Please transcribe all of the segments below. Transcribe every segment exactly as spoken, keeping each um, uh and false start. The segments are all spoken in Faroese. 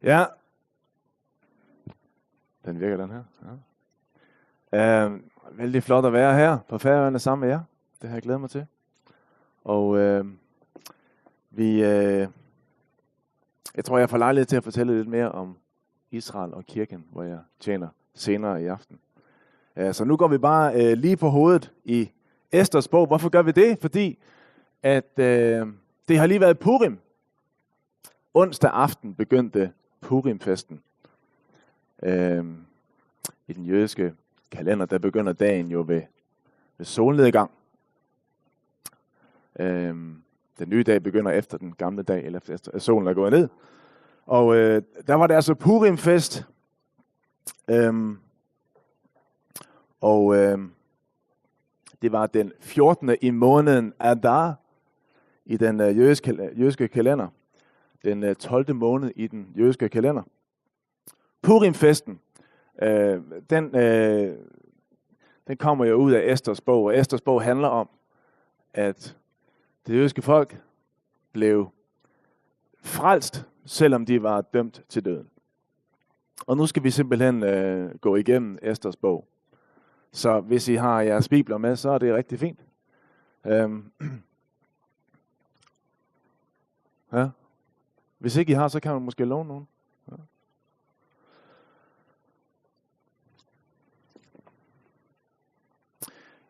Ja. Den virker, den her. Ja. Øhm, vældig flot at være her på Færøerne sammen med jer. Det har jeg glædet mig til. Og øhm, vi, øh, jeg tror, jeg får lejlighed til at fortælle lidt mere om Israel og kirken, hvor jeg tjener senere i aften. Øh, så nu går vi bare øh, lige på hovedet i Esters bog. Hvorfor gør vi det? Fordi at øh, det har lige været Purim. Onsdag aften begyndte Purimfesten. Øhm, I den jødiske kalender, der begynder dagen jo ved, ved solnedgang. Øhm, den nye dag begynder efter den gamle dag, eller efter, efter at solen er gået ned. Og øh, der var det altså Purimfest. Øhm, og øhm, det var den fjortende i måneden Adar i den øh, jødiske, jødiske kalender. Den øh, tolvte måned i den jødiske kalender. Purimfesten, øh, den, øh, den kommer jo ud af Esters bog, og Esters bog handler om, at det jødiske folk blev frelst, selvom de var dømt til døden. Og nu skal vi simpelthen øh, gå igennem Esters bog. Så hvis I har jeres bibler med, så er det rigtig fint. Øhm, ja. Hvis ikke I har, så kan man måske låne nogen. Ja.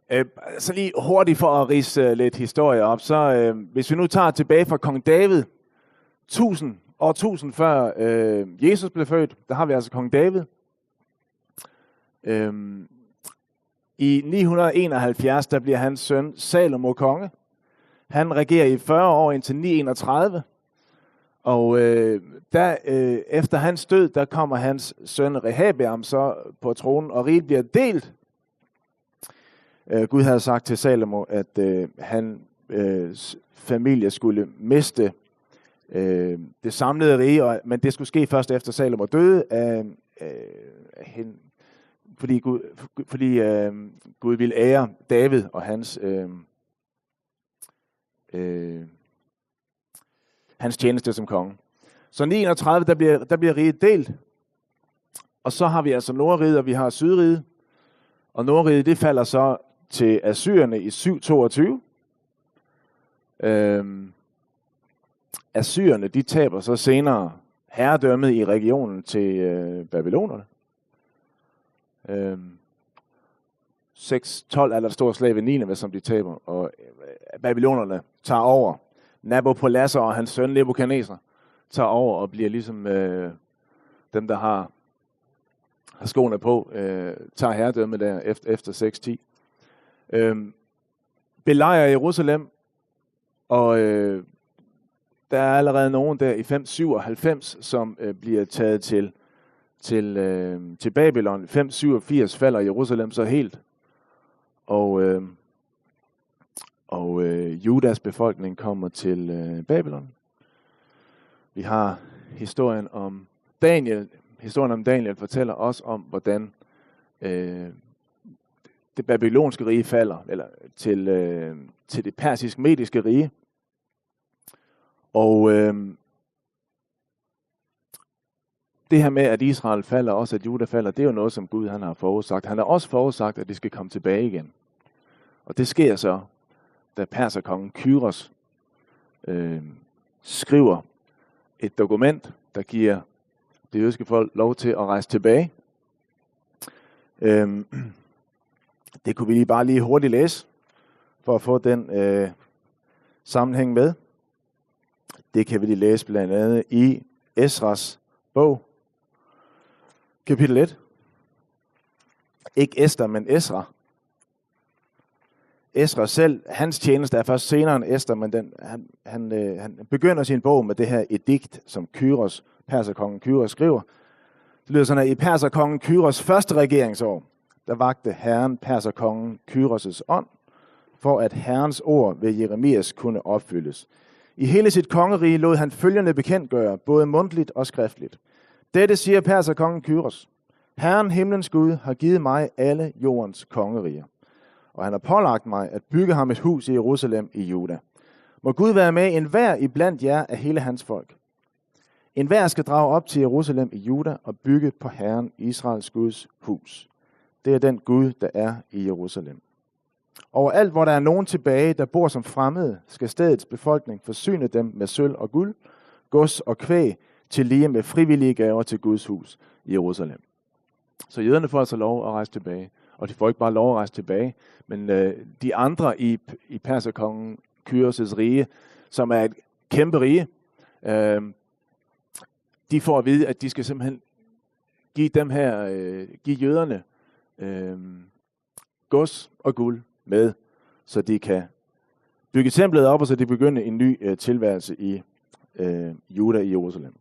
Øh, så lige hurtigt for at ridse øh, lidt historie op, så øh, hvis vi nu tager tilbage fra kong David, tusind, år tusind før øh, Jesus blev født, der har vi altså kong David. Øhm, I ni hundrede og enoghalvfjerds, der bliver hans søn Salomo konge. Han regerer i fyrre år indtil ni enogtredive. Og øh, der, øh, efter hans død, der kommer hans søn Rehabeam så på tronen, og riget bliver delt. Øh, Gud havde sagt til Salomo, at øh, han øh, familie skulle miste øh, det samlede rige, og, men det skulle ske først efter Salomo døde, øh, øh, hen, fordi, Gud, fordi øh, Gud ville ære David og hans, øh, øh, hans tjeneste som konge. Så ni enogtredive, der bliver, der bliver riget delt, og så har vi altså Nordriget, og vi har Sydriget. Og Nordriget, det falder så til assyrerne i syv toogtyve. Øhm, assyrerne, de taber så senere herredømmet i regionen til øh, babylonerne. Øhm, seks tolv er der et stort slag ved Nineve, som de taber, og øh, babylonerne tager over. Nabopolassar og hans søn Nebukadnezar tager over og bliver ligesom øh, dem, der har, har skoene på, øh, tager herredømmet der efter, efter seks ti. Øhm, belejrer Jerusalem, og øh, der er allerede nogen der i fem syvoghalvfems, som øh, bliver taget til, til, øh, til Babylon. Fem syvogfirs falder Jerusalem så helt, og, øh, og øh, Judas befolkning kommer til øh, Babylon. Vi har historien om Daniel. Historien om Daniel fortæller os om, hvordan øh, det babylonske rige falder, eller til, øh, til det persisk-mediske rige. Og øh, det her med, at Israel falder, også at Juda falder, det er jo noget, som Gud han har forudsagt. Han har også forudsagt, at de skal komme tilbage igen. Og det sker så, da perserkongen Kyros øh, skriver et dokument, der giver det jødiske folk lov til at rejse tilbage. Øhm, det kunne vi lige bare lige hurtigt læse, for at få den øh, sammenhæng med. Det kan vi lige læse blandt andet i Esras bog, kapitel et. Ikke Ester, men Esra. Esra selv, hans tjeneste er først senere end Ester, men den, han, han, øh, han begynder sin bog med det her edikt, som Kyros, perserkongen Kyros, skriver. Det lyder sådan her: I perserkongen Kyros første regeringsår, der vakte Herren perserkongen Kyros' ånd, for at Herrens ord ved Jeremias kunne opfyldes. I hele sit kongerige lod han følgende bekendtgøre, både mundtligt og skriftligt: Dette siger perserkongen Kyros: Herren, himlens Gud, har givet mig alle jordens kongeriger, og han har pålagt mig at bygge ham et hus i Jerusalem i Juda. Må Gud være med enhver iblandt jer af hele hans folk. Enhver skal drage op til Jerusalem i Juda og bygge på Herren, Israels Guds hus. Det er den Gud, der er i Jerusalem. Overalt, hvor der er nogen tilbage, der bor som fremmede, skal stedets befolkning forsyne dem med sølv og guld, gods og kvæg, tillige med frivillige gaver til Guds hus i Jerusalem. Så jøderne får altså lov at rejse tilbage, og de får ikke bare lov at rejse tilbage, men øh, de andre i, i perserkongen Kyros' rige, som er et kæmpe rige, øh, de får at vide, at de skal simpelthen give dem her, øh, give jøderne øh, gods og guld med, så de kan bygge templet op, og så de begynder en ny øh, tilværelse i øh, Juda, i Jerusalem.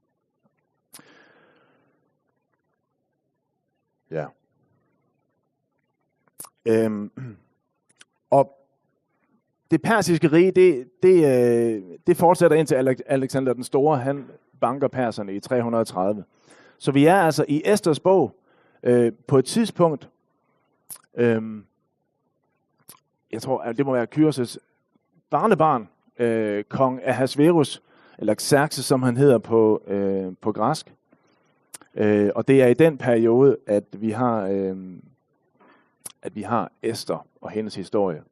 Ja. Øhm, og det persiske rige, det, det, øh, det fortsætter indtil Alek- Alexander den Store, han banker perserne i tre hundrede og tredive. Så vi er altså i Esters bog øh, på et tidspunkt, øhm, jeg tror, at det må være Kyros' barnebarn, øh, kong Ahasverus, eller Xerxes, som han hedder på, øh, på græsk. Øh, og det er i den periode, at vi har, øh, at vi har Ester og hendes historie.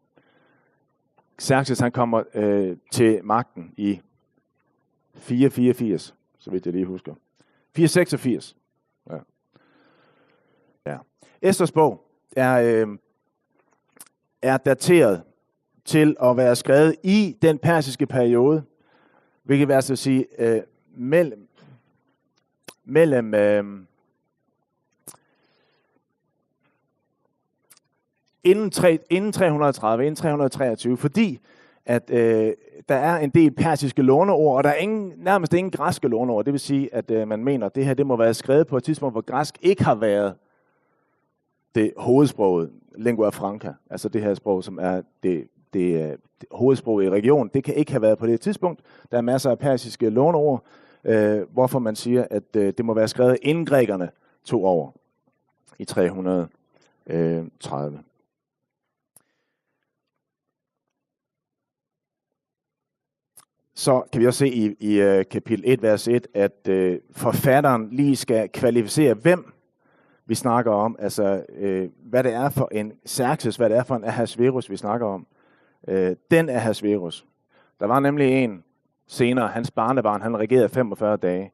Xerxes, han kommer øh, til magten i fire fireogfirs, så vidt jeg lige husker. Fire seksogfirs. Ja. Ja. Esters bog er, øh, er dateret til at være skrevet i den persiske periode, hvilket vil altså sige øh, mellem, mellem øh, inden, tre, inden tre hundrede og tredive, inden tre hundrede og treogtyve, fordi at øh, der er en del persiske låneord, og der er ingen, nærmest ingen græske låneord. Det vil sige, at øh, man mener, at det her det må være skrevet på et tidspunkt, hvor græsk ikke har været det hovedsproget, lingua franca, altså det her sprog, som er det, det, øh, det hovedsprog i regionen. Det kan ikke have været på det tidspunkt. Der er masser af persiske låneord, øh, hvorfor man siger, at øh, det må være skrevet, inden grækerne tog over i tre hundrede og tredive. Så kan vi også se i, i øh, kapitel et, vers et, at øh, forfatteren lige skal kvalificere, hvem vi snakker om, altså øh, hvad det er for en Xerxes, hvad det er for en Ahasverus, vi snakker om. Øh, den Ahasverus. Der var nemlig en senere, hans barnebarn, han regerede femogfyrre dage.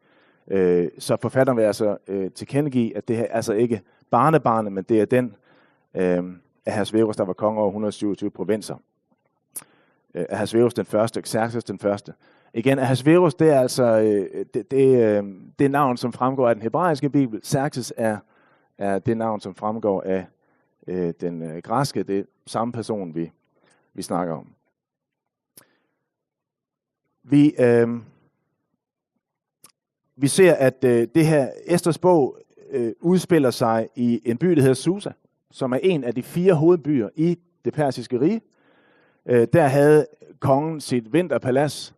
Øh, så forfatteren vil altså øh, tilkendegive, at det her er altså ikke barnebarnet, men det er den øh, Ahasverus, der var konge over hundrede og syvogtyve provinser. Øh, Ahasverus den første, Xerxes den første. Igen, Ahasverus, det er altså, øh, det, det, øh, det er navn, som fremgår af den hebraiske bibel. Xerxes er, er det navn, som fremgår af øh, den øh, græske, det er samme person, vi, vi snakker om. Vi, øh, vi ser, at øh, det her Esters bog øh, udspiller sig i en by, der hedder Susa, som er en af de fire hovedbyer i det persiske rige. Øh, der havde kongen sit vinterpalads,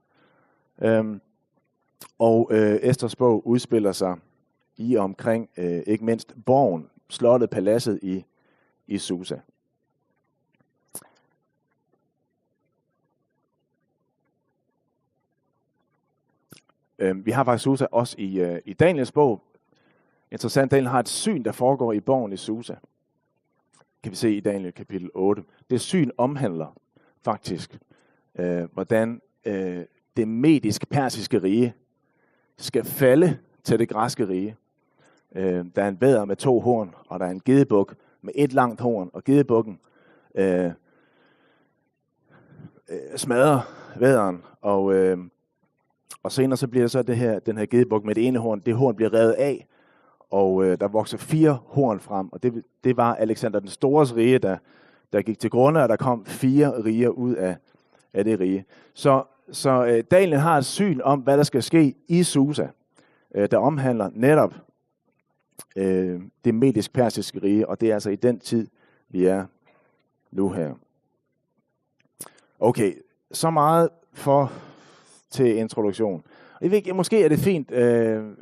øh, og øh, Esters bog udspiller sig i og omkring, øh, ikke mindst borgen, slottet, paladset i, i Susa. Øhm, vi har faktisk Susa også i, øh, i Daniels bog. Interessant, Daniel har et syn, der foregår i borgen i Susa. Kan vi se i Daniel kapitel otte. Det syn omhandler faktisk, øh, hvordan øh, det medisk-persiske rige skal falde til det græske rige. Øh, der er en vædder med to horn, og der er en gedebuk med et langt horn, og gedebukken øh, øh, smadrer vædderen, og, øh, og senere så bliver så det her, den her gedebuk med det ene horn, det horn bliver revet af, og øh, der vokser fire horn frem, og det, det var Alexander den Stores rige, der, der gik til grunde, og der kom fire riger ud af, af det rige. Så, så øh, Daniel har et syn om, hvad der skal ske i Susa, øh, der omhandler netop øh, det medisk-persiske rige, og det er altså i den tid, vi er nu her. Okay, så meget for til introduktion. Og jeg ved ikke, måske er det fint, øh,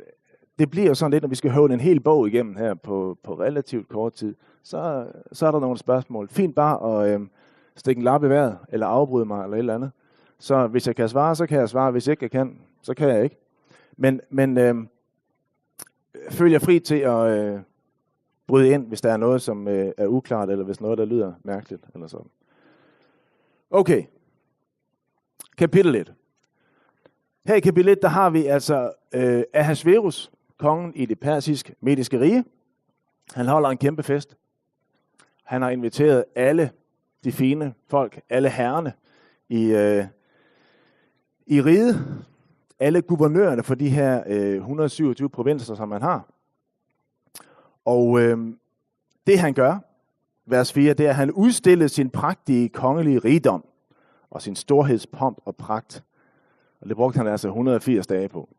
det bliver jo sådan lidt, når vi skal høvle en hel bog igennem her på, på relativt kort tid, så, så er der nogle spørgsmål. Fint bare at øh, stikke en lap i vejret, eller afbryde mig, eller et eller andet. Så hvis jeg kan svare, så kan jeg svare. Hvis ikke jeg kan, så kan jeg ikke. Men, men øh, føl jer fri til at øh, bryde ind, hvis der er noget, som øh, er uklart, eller hvis noget, der lyder mærkeligt, eller sådan. Okay. Kapitel et. Her i kapitel et, der har vi altså øh, Ahasverus, kongen i det persisk-mediske rige. Han holder en kæmpe fest. Han har inviteret alle de fine folk, alle herrerne i, øh, i riget, alle guvernørerne for de her øh, hundrede syvogtyve provinser, som han har. Og øh, det han gør, vers fire, det er, at han udstillede sin prægtige kongelige rigdom og sin storhedspomp og pragt. Og det brugte han altså hundrede og firs dage på.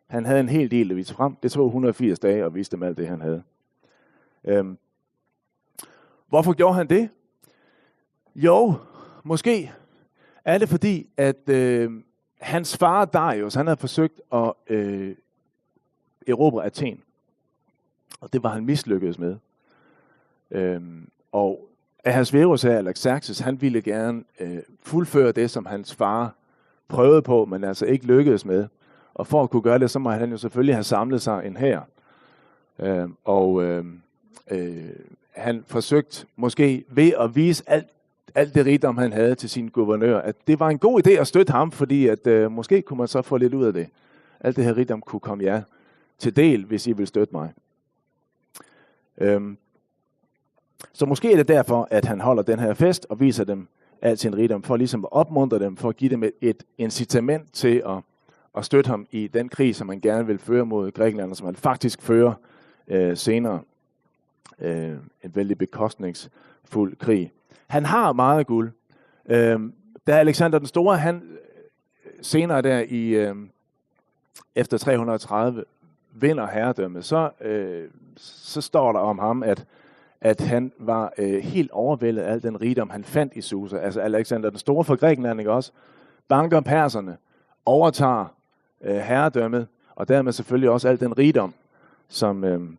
Han havde en hel del at vise frem. Det tog hundrede og firs dage at vise dem alt det, han havde. Øhm, Hvorfor gjorde han det? Jo, måske er det fordi, at øh, hans far Darius, han havde forsøgt at øh, erobre Athen. Og det var han mislykkedes med. Øhm, og Ahasverus her, eller Xerxes, han ville gerne øh, fuldføre det, som hans far prøvede på, men altså ikke lykkedes med. Og for at kunne gøre det, så må han jo selvfølgelig have samlet sig en hær. Øh, og øh, øh, han forsøgte måske ved at vise alt, alt det rigdom, han havde til sin guvernør, at det var en god idé at støtte ham, fordi at, øh, måske kunne man så få lidt ud af det. Alt det her rigdom kunne komme jer til del, hvis I vil støtte mig. Øhm, så måske er det derfor, at han holder den her fest og viser dem al sin rigdom, for ligesom at opmuntre dem, for at give dem et, et incitament til at, at støtte ham i den krig, som man gerne vil føre mod Grækenland, og som man faktisk fører øh, senere. Øh, en vældig bekostningsfuld krig. Han har meget guld. Øh, da Alexander den Store, han senere der i, øh, efter tre hundrede og tredive vinder herredømmet, så, øh, så står der om ham, at, at han var øh, helt overvældet af al den rigdom, han fandt i Susa. Altså Alexander den Store fra Grækenland, ikke også? Banker perserne, overtager øh, herredømmet, og dermed selvfølgelig også al den rigdom, som, øh,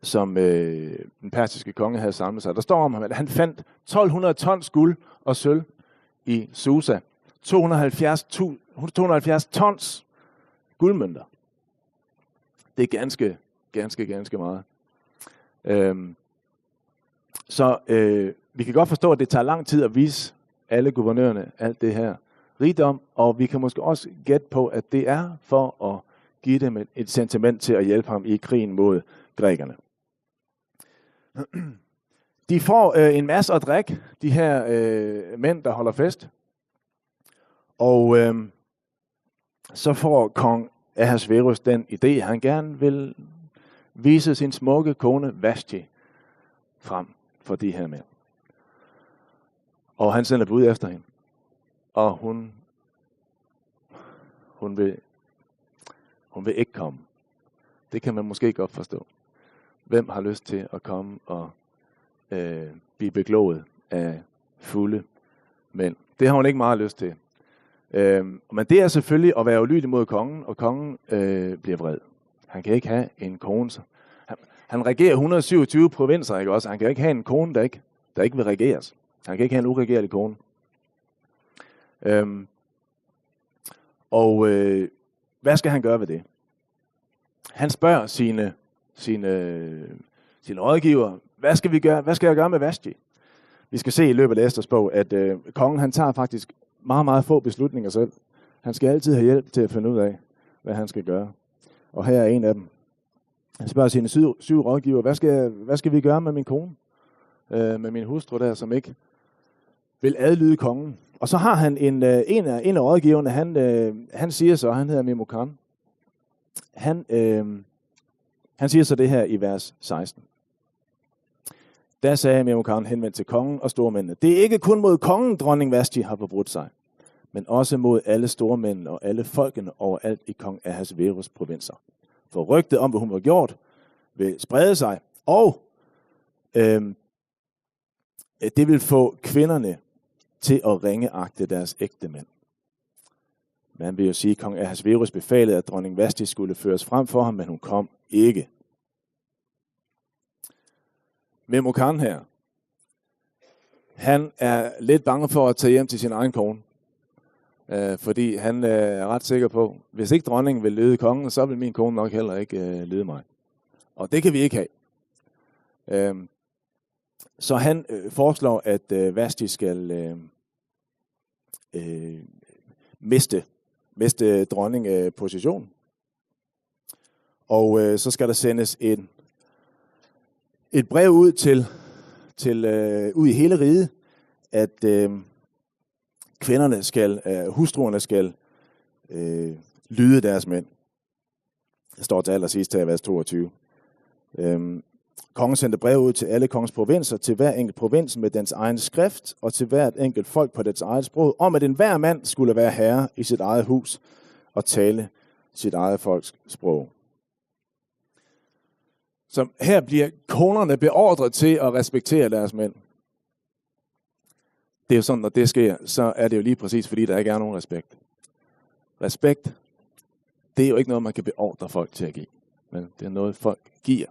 som øh, den persiske konge havde samlet sig. Der står om ham, at han fandt tolv hundrede tons guld og sølv i Susa. to hundrede og halvfjerds, to hundrede og halvfjerds tons guldmønter. Det er ganske, ganske, ganske meget. Øhm, så øh, vi kan godt forstå, at det tager lang tid at vise alle guvernørerne alt det her rigdom, og vi kan måske også gætte på, at det er for at give dem et, et sentiment til at hjælpe ham i krigen mod grækerne. De får øh, en masse at drikke, de her øh, mænd, der holder fest. Og øh, så får kong Ahasverus den idé, han gerne vil vise sin smukke kone Vashti frem for de her mænd. Og han sender bud efter hende. Og hun, hun, vil, hun vil ikke komme. Det kan man måske godt forstå. Hvem har lyst til at komme og øh, blive bekloget af fulde mænd? Det har hun ikke meget lyst til. Øhm, men det er selvfølgelig at være ulydig mod kongen, og kongen øh, bliver vred. Han kan ikke have en kone. Han, han regerer hundrede og syvogtyve provinser, ikke også? Han kan ikke have en kone, der ikke, der ikke vil regeres. Han kan ikke have en uregerlig kone. Øhm, og øh, hvad skal han gøre ved det? Han spørger sine, sine, sine rådgiver, hvad skal vi gøre? Hvad skal jeg gøre med Vashti? Vi skal se i løbet af Esters bog, at øh, kongen han tager faktisk meget, meget få beslutninger selv. Han skal altid have hjælp til at finde ud af, hvad han skal gøre. Og her er en af dem. Han spørger sine syv, syv rådgiver, hvad skal, hvad skal vi gøre med min kone? Øh, med min hustru der, som ikke vil adlyde kongen. Og så har han en, øh, en, af, en af rådgiverne, han, øh, han siger så, han hedder Memukan, han, øh, han siger så det her i vers seksten. Da sagde Memukan henvendt til kongen og stormændene: Det er ikke kun mod kongen, dronning Vashti har forbrudt sig, men også mod alle stormændene og alle folkene overalt i kong Ahasverus provinser. For rygtet om, hvad hun har gjort, vil sprede sig, og øhm, det vil få kvinderne til at ringeagte deres ægte mænd. Man vil jo sige, at kong Ahasverus befalede, at dronning Vashti skulle føres frem for ham, men hun kom ikke. Memukan her, han er lidt bange for at tage hjem til sin egen kone. Øh, fordi han, øh, er ret sikker på, hvis ikke dronningen vil lyde kongen, så vil min kone nok heller ikke, øh, lyde mig. Og det kan vi ikke have. Øhm, så han, øh, foreslår, at, øh, Vashti skal, øh, øh, miste, miste dronning, øh, position. Og, øh, så skal der sendes en, et brev ud til, til, øh, ud i hele riget, at, øh, kvinderne skal, øh, hustruerne skal, øh, lyde deres mænd. Det står til allersidst her i vers toogtyve. Øhm, kongen sendte brev ud til alle kongens provinser, til hver enkelt provins med dens egen skrift, og til hvert enkelt folk på dets eget sprog, om at enhver mand skulle være herre i sit eget hus og tale sit eget folks sprog. Så her bliver konerne beordret til at respektere deres mænd. Det er jo sådan, når det sker, så er det jo lige præcis, fordi der ikke er nogen respekt. Respekt, det er jo ikke noget, man kan beordre folk til at give. Men det er noget, folk giver.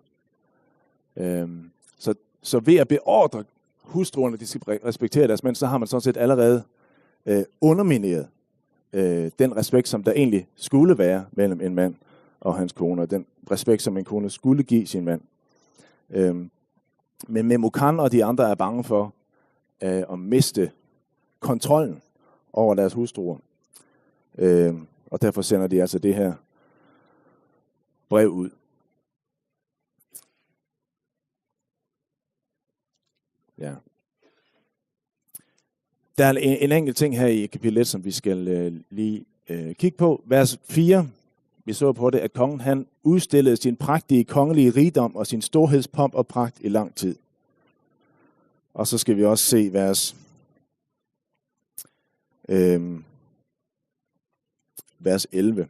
Øhm, så, så ved at beordre hustruerne, de skal re-, respektere deres mænd, så har man sådan set allerede, øh, undermineret, øh, den respekt, som der egentlig skulle være mellem en mand og hans kone, og den respekt, som en kone skulle give sin mand. Øhm, men Memucan og de andre er bange for, øh, at miste kontrollen over deres hustruer. Øhm, og derfor sender de altså det her brev ud. Ja. Der er en, en enkelt ting her i kapitel et, som vi skal, øh, lige, øh, kigge på. Vers fire, vi så på det, at kongen, han udstillede sin prægtige kongelige rigdom og sin storhedspomp og pragt i lang tid. Og så skal vi også se vers, øhm, vers elleve.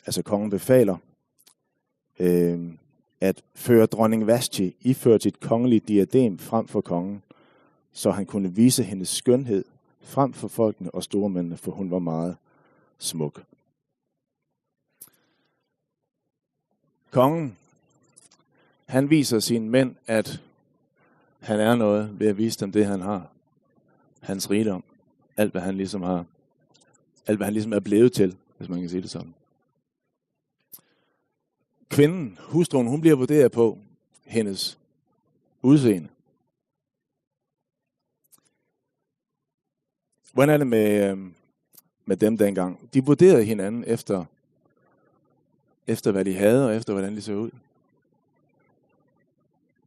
Altså, kongen befaler, øhm, at føre dronning Vashti iført sit kongelige diadem frem for kongen, så han kunne vise hendes skønhed frem for folkene og stormændene, for hun var meget smuk. Kongen, han viser sine mænd, at han er noget, ved at vise dem det, han har. Hans rigdom. Alt, hvad han ligesom har. Alt, hvad han ligesom er blevet til, hvis man kan sige det sådan. Kvinden, hustruen, hun bliver vurderet på hendes udseende. Hvordan er det med, øhm, med dem dengang? De vurderede hinanden efter, efter, hvad de havde, og efter, hvordan de så ud.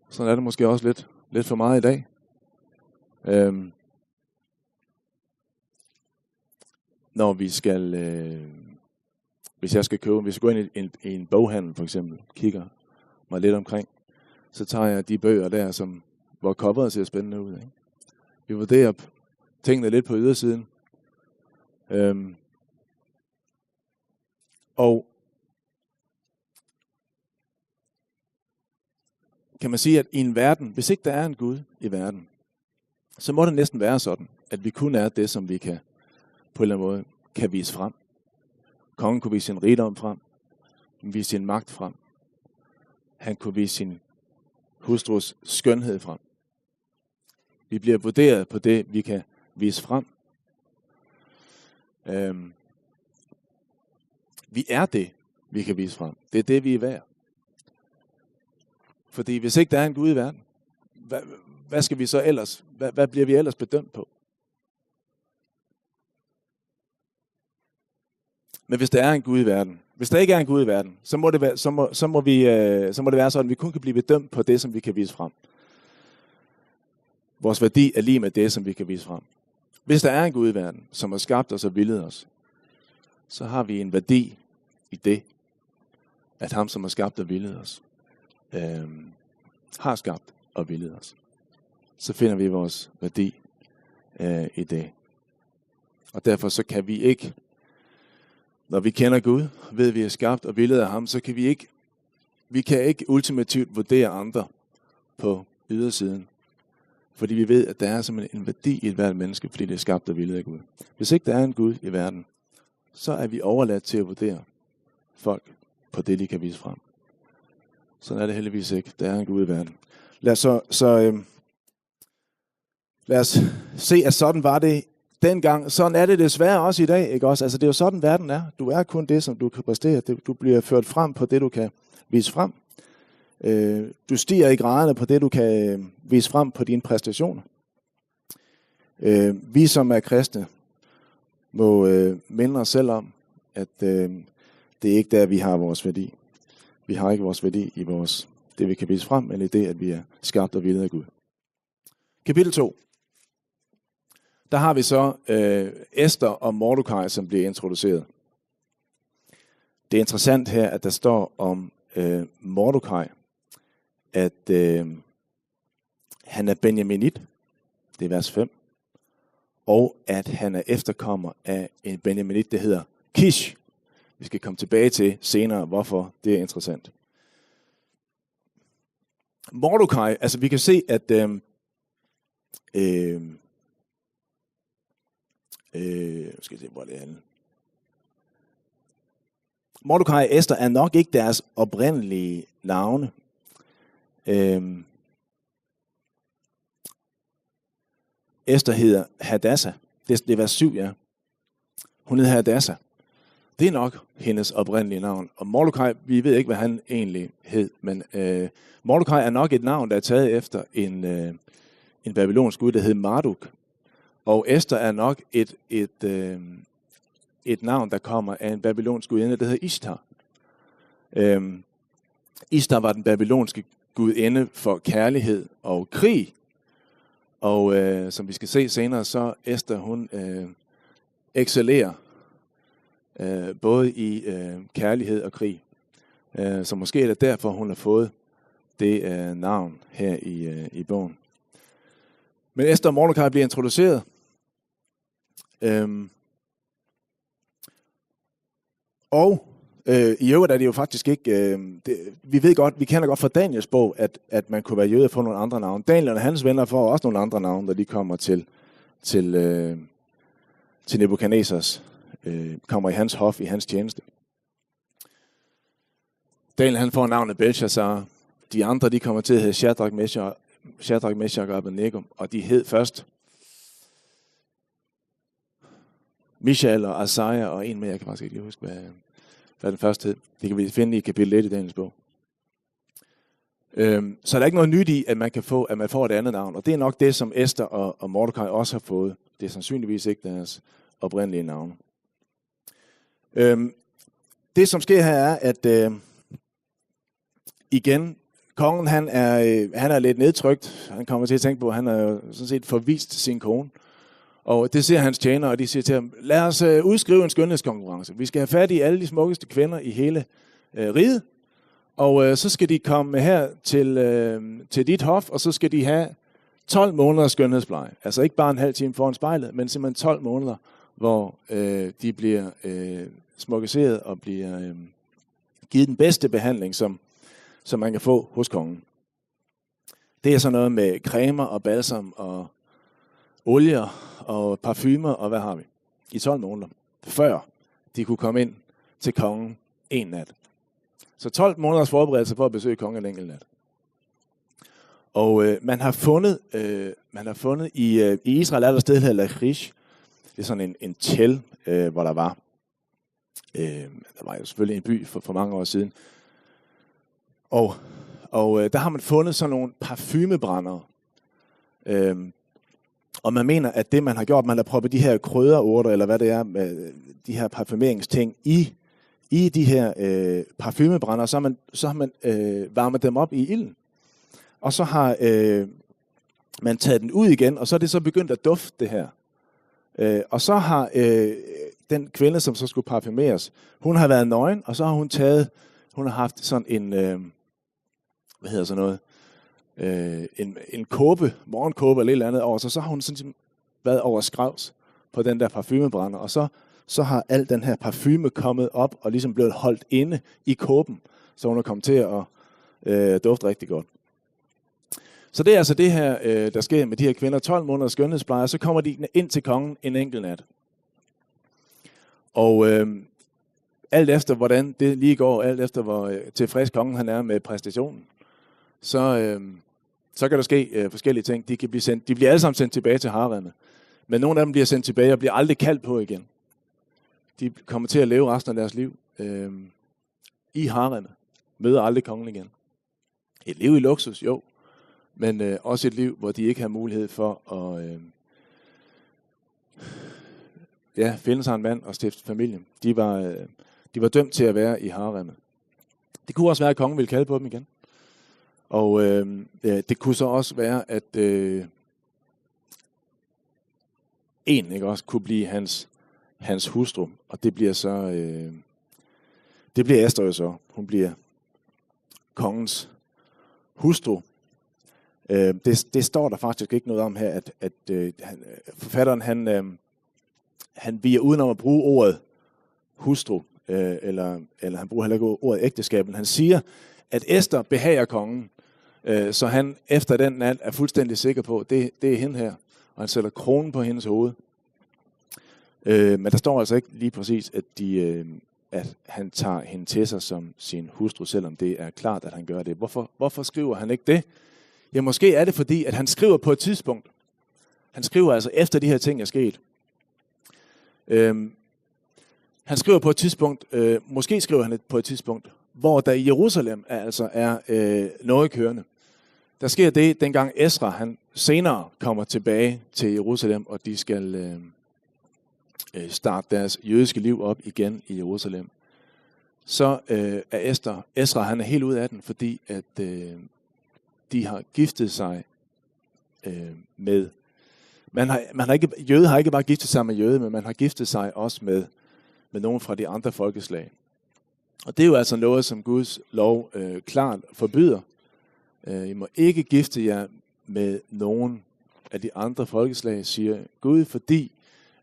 Sådan er det måske også lidt, lidt for meget i dag. Øhm, når vi skal, øh, hvis jeg skal købe, hvis jeg går ind i en, i en boghandel for eksempel, kigger mig lidt omkring, så tager jeg de bøger der, som, hvor coveret ser spændende ud, ikke? Vi vurderer p-, tingene lidt på ydersiden. Øhm, og kan man sige, at i en verden, hvis ikke der er en Gud i verden, så må det næsten være sådan, at vi kun er det, som vi kan, på en eller anden måde, kan vise frem. Kongen kunne vise sin rigdom frem, vise sin magt frem. Han kunne vise sin hustrus skønhed frem. Vi bliver vurderet på det, vi kan vise frem. Øhm, vi er det, vi kan vise frem. Det er det, vi er værd. Fordi hvis ikke der er en Gud i verden, hvad, hvad skal vi så ellers, hvad, hvad bliver vi ellers bedømt på? Men hvis der er en Gud i verden, hvis der ikke er en Gud i verden, så må det være, så må, så må vi, øh, så må det være sådan, at vi kun kan blive bedømt på det, som vi kan vise frem. Vores værdi er lige med det, som vi kan vise frem. Hvis der er en Gud i verden, som har skabt os og villet os, så har vi en værdi i det, at ham, som har skabt og villet os, øhm, har skabt og villet os. Så finder vi vores værdi, øh, i det. Og derfor så kan vi ikke, når vi kender Gud, ved vi er skabt og villet af ham, så kan vi ikke, vi kan ikke ultimativt vurdere andre på ydersiden. Fordi vi ved, at der er simpelthen en værdi i ethvert menneske, fordi det er skabt og villet af Gud. Hvis ikke der er en Gud i verden, så er vi overladt til at vurdere folk på det, de kan vise frem. Sådan er det heldigvis ikke. Der er en Gud i verden. Lad os så, så øhm, lad os se, at sådan var det dengang. Sådan er det desværre også i dag, ikke også? Altså, det er jo sådan, verden er. Du er kun det, som du kan præstere. Det, du bliver ført frem på det, du kan vise frem. Øh, du stiger i graderne på det, du kan vise frem på dine præstationer. Øh, vi, som er kristne, må øh, minde os selv om, at øh, det er ikke der, vi har vores værdi. Vi har ikke vores værdi i vores, det, vi kan vise frem, men i det, at vi er skabt og villet af Gud. Kapitel to. Der har vi så øh, Esther og Mordecai, som bliver introduceret. Det er interessant her, at der står om øh, Mordecai, at øh, han er benjaminit, det er vers fem, og at han er efterkommer af en benjaminit, der hedder Kish. Vi skal komme tilbage til senere, hvorfor det er interessant. Mordecai, altså vi kan se, at øh, øh, øh, skal jeg se, hvor det er henne. Mordecai og Esther er nok ikke deres oprindelige navne. Øh, Esther hedder Hadassah. Det, det er vers syv, ja. Hun hed Hadassah. Det er nok hendes oprindelige navn. Og Mordecai, vi ved ikke, hvad han egentlig hed, men øh, Mordecai er nok et navn, der er taget efter en, øh, en babylonsk gud, der hed Marduk. Og Esther er nok et, et, øh, et navn, der kommer af en babylonsk gudinde, der hedder Ishtar. Øhm, Ishtar var den babylonske gudinde for kærlighed og krig. Og øh, som vi skal se senere, så Esther, hun øh, excellerer øh, både i øh, kærlighed og krig. Øh, så måske er det derfor, hun har fået det øh, navn her i, øh, i bogen. Men Esther og Mordecai bliver introduceret. Øhm, og øh, i øvrigt er det jo faktisk ikke... Øh, det, vi ved godt, vi kender godt fra Daniels bog, at, at man kunne være jøde og få nogle andre navne. Daniel og hans venner får også nogle andre navne, da de kommer til, til, øh, til Nebukadnezars, øh, kommer i hans hof, i hans tjeneste. Daniel, han får navnet Belshazzar. De andre, de kommer til at hedde Shadrach, Meshach, Shadrach, Meshach og Abednego, og de hed først Mishael og Azariah og en mere, jeg kan faktisk ikke lige huske, hvad, hvad den første hed. Det kan vi finde i kapitel et i Daniels bog. Øhm, så der er ikke noget nyt i, at man kan få, at man får et andet navn, og det er nok det, som Esther og, og Mordecai også har fået. Det er sandsynligvis ikke deres oprindelige navn. Øhm, det, som sker her, er, at øh, igen, kongen, han er, øh, han er lidt nedtrykt. Han kommer til at tænke på, at han har jo sådan set forvist sin kone. Og det ser hans tjenere, og de siger til ham: "Lad os øh, udskrive en skønhedskonkurrence. Vi skal have fat i alle de smukkeste kvinder i hele øh, riget. Og øh, så skal de komme her til, øh, til dit hof, og så skal de have tolv måneders skønhedspleje." Altså ikke bare en halv time foran spejlet, men simpelthen tolv måneder, hvor øh, de bliver øh, smukkeseret og bliver øh, givet den bedste behandling, som, som man kan få hos kongen. Det er sådan noget med cremer og balsam og olier og parfumer og hvad har vi? I tolv måneder, før de kunne komme ind til kongen en nat. Så tolv måneders forberedelse for at besøge kongen en enkelt nat. Og øh, man har fundet, øh, man har fundet i, øh, i Israel er der et sted, der hedder Lachish. Det er sådan en, en tjæl, øh, hvor der var øh, der var jo selvfølgelig en by for, for mange år siden. Og, og øh, der har man fundet sådan nogle parfumebrændere. Øhm, og man mener, at det, man har gjort, man har proppet de her krydderurter, eller hvad det er, med de her parfumeringsting i, i de her øh, parfumebrændere, så har man, så har man øh, varmet dem op i ilden. Og så har øh, man taget den ud igen, og så er det så begyndt at dufte, det her. Øh, og så har øh, den kvinde, som så skulle parfumeres, hun har været nøgen, og så har hun taget, hun har haft sådan en, øh, hvad hedder sådan noget, øh, en, en kåbe, morgenkåbe eller et eller andet over, så så har hun sådan set været over skrevs på den der parfumebrænder, og så, så har al den her parfume kommet op og ligesom blevet holdt inde i kåben, så hun er kommet til at øh, dufte rigtig godt. Så det er altså det her, øh, der sker med de her kvinder. Tolv måneders skønhedspleje, så kommer de ind til kongen en enkelt nat. Og øh, alt efter, hvordan det lige går, alt efter, hvor øh, tilfreds kongen han er med præstationen, så, øh, så kan der ske øh, forskellige ting. De kan blive sendt, de bliver alle sammen sendt tilbage til haremmet. Men nogle af dem bliver sendt tilbage og bliver aldrig kaldt på igen. De kommer til at leve resten af deres liv øh, i haremmet. Møder aldrig kongen igen. Et liv i luksus, jo. Men øh, også et liv, hvor de ikke har mulighed for at øh, ja, finde sig en mand og stifte familie. De var, øh, de var dømt til at være i haremmet. Det kunne også være, at kongen ville kalde på dem igen. Og øh, ja, det kunne så også være, at øh, en, ikke også, kunne blive hans, hans hustru. Og det bliver så, øh, det bliver Esther jo så. Hun bliver kongens hustru. Øh, det, det står der faktisk ikke noget om her, at, at øh, han, forfatteren han, øh, han viger udenom at bruge ordet hustru, øh, eller, eller han bruger heller ikke ordet ægteskab, men han siger, at Esther behager kongen, øh, så han efter den nat er fuldstændig sikker på, at det, det er hende her, og han sætter kronen på hendes hoved. Øh, men der står altså ikke lige præcis, at, de, øh, at han tager hende til sig som sin hustru, selvom det er klart, at han gør det. Hvorfor, hvorfor skriver han ikke det? Ja, måske er det fordi, at han skriver på et tidspunkt. Han skriver altså efter de her ting er sket. Øhm, han skriver på et tidspunkt, øh, måske skriver han på et tidspunkt, hvor der i Jerusalem er, altså er øh, noget kørende. Der sker det, dengang Esra han senere kommer tilbage til Jerusalem, og de skal øh, øh, starte deres jødiske liv op igen i Jerusalem. Så øh, er Esther, Esra han er helt ude af den, fordi at øh, de har giftet sig øh, med. Man har, man har ikke, jøde har ikke bare giftet sig med jøde, men man har giftet sig også med, med nogen fra de andre folkeslag. Og det er jo altså noget, som Guds lov øh, klart forbyder. Øh, I må ikke gifte jer med nogen af de andre folkeslag, siger Gud, fordi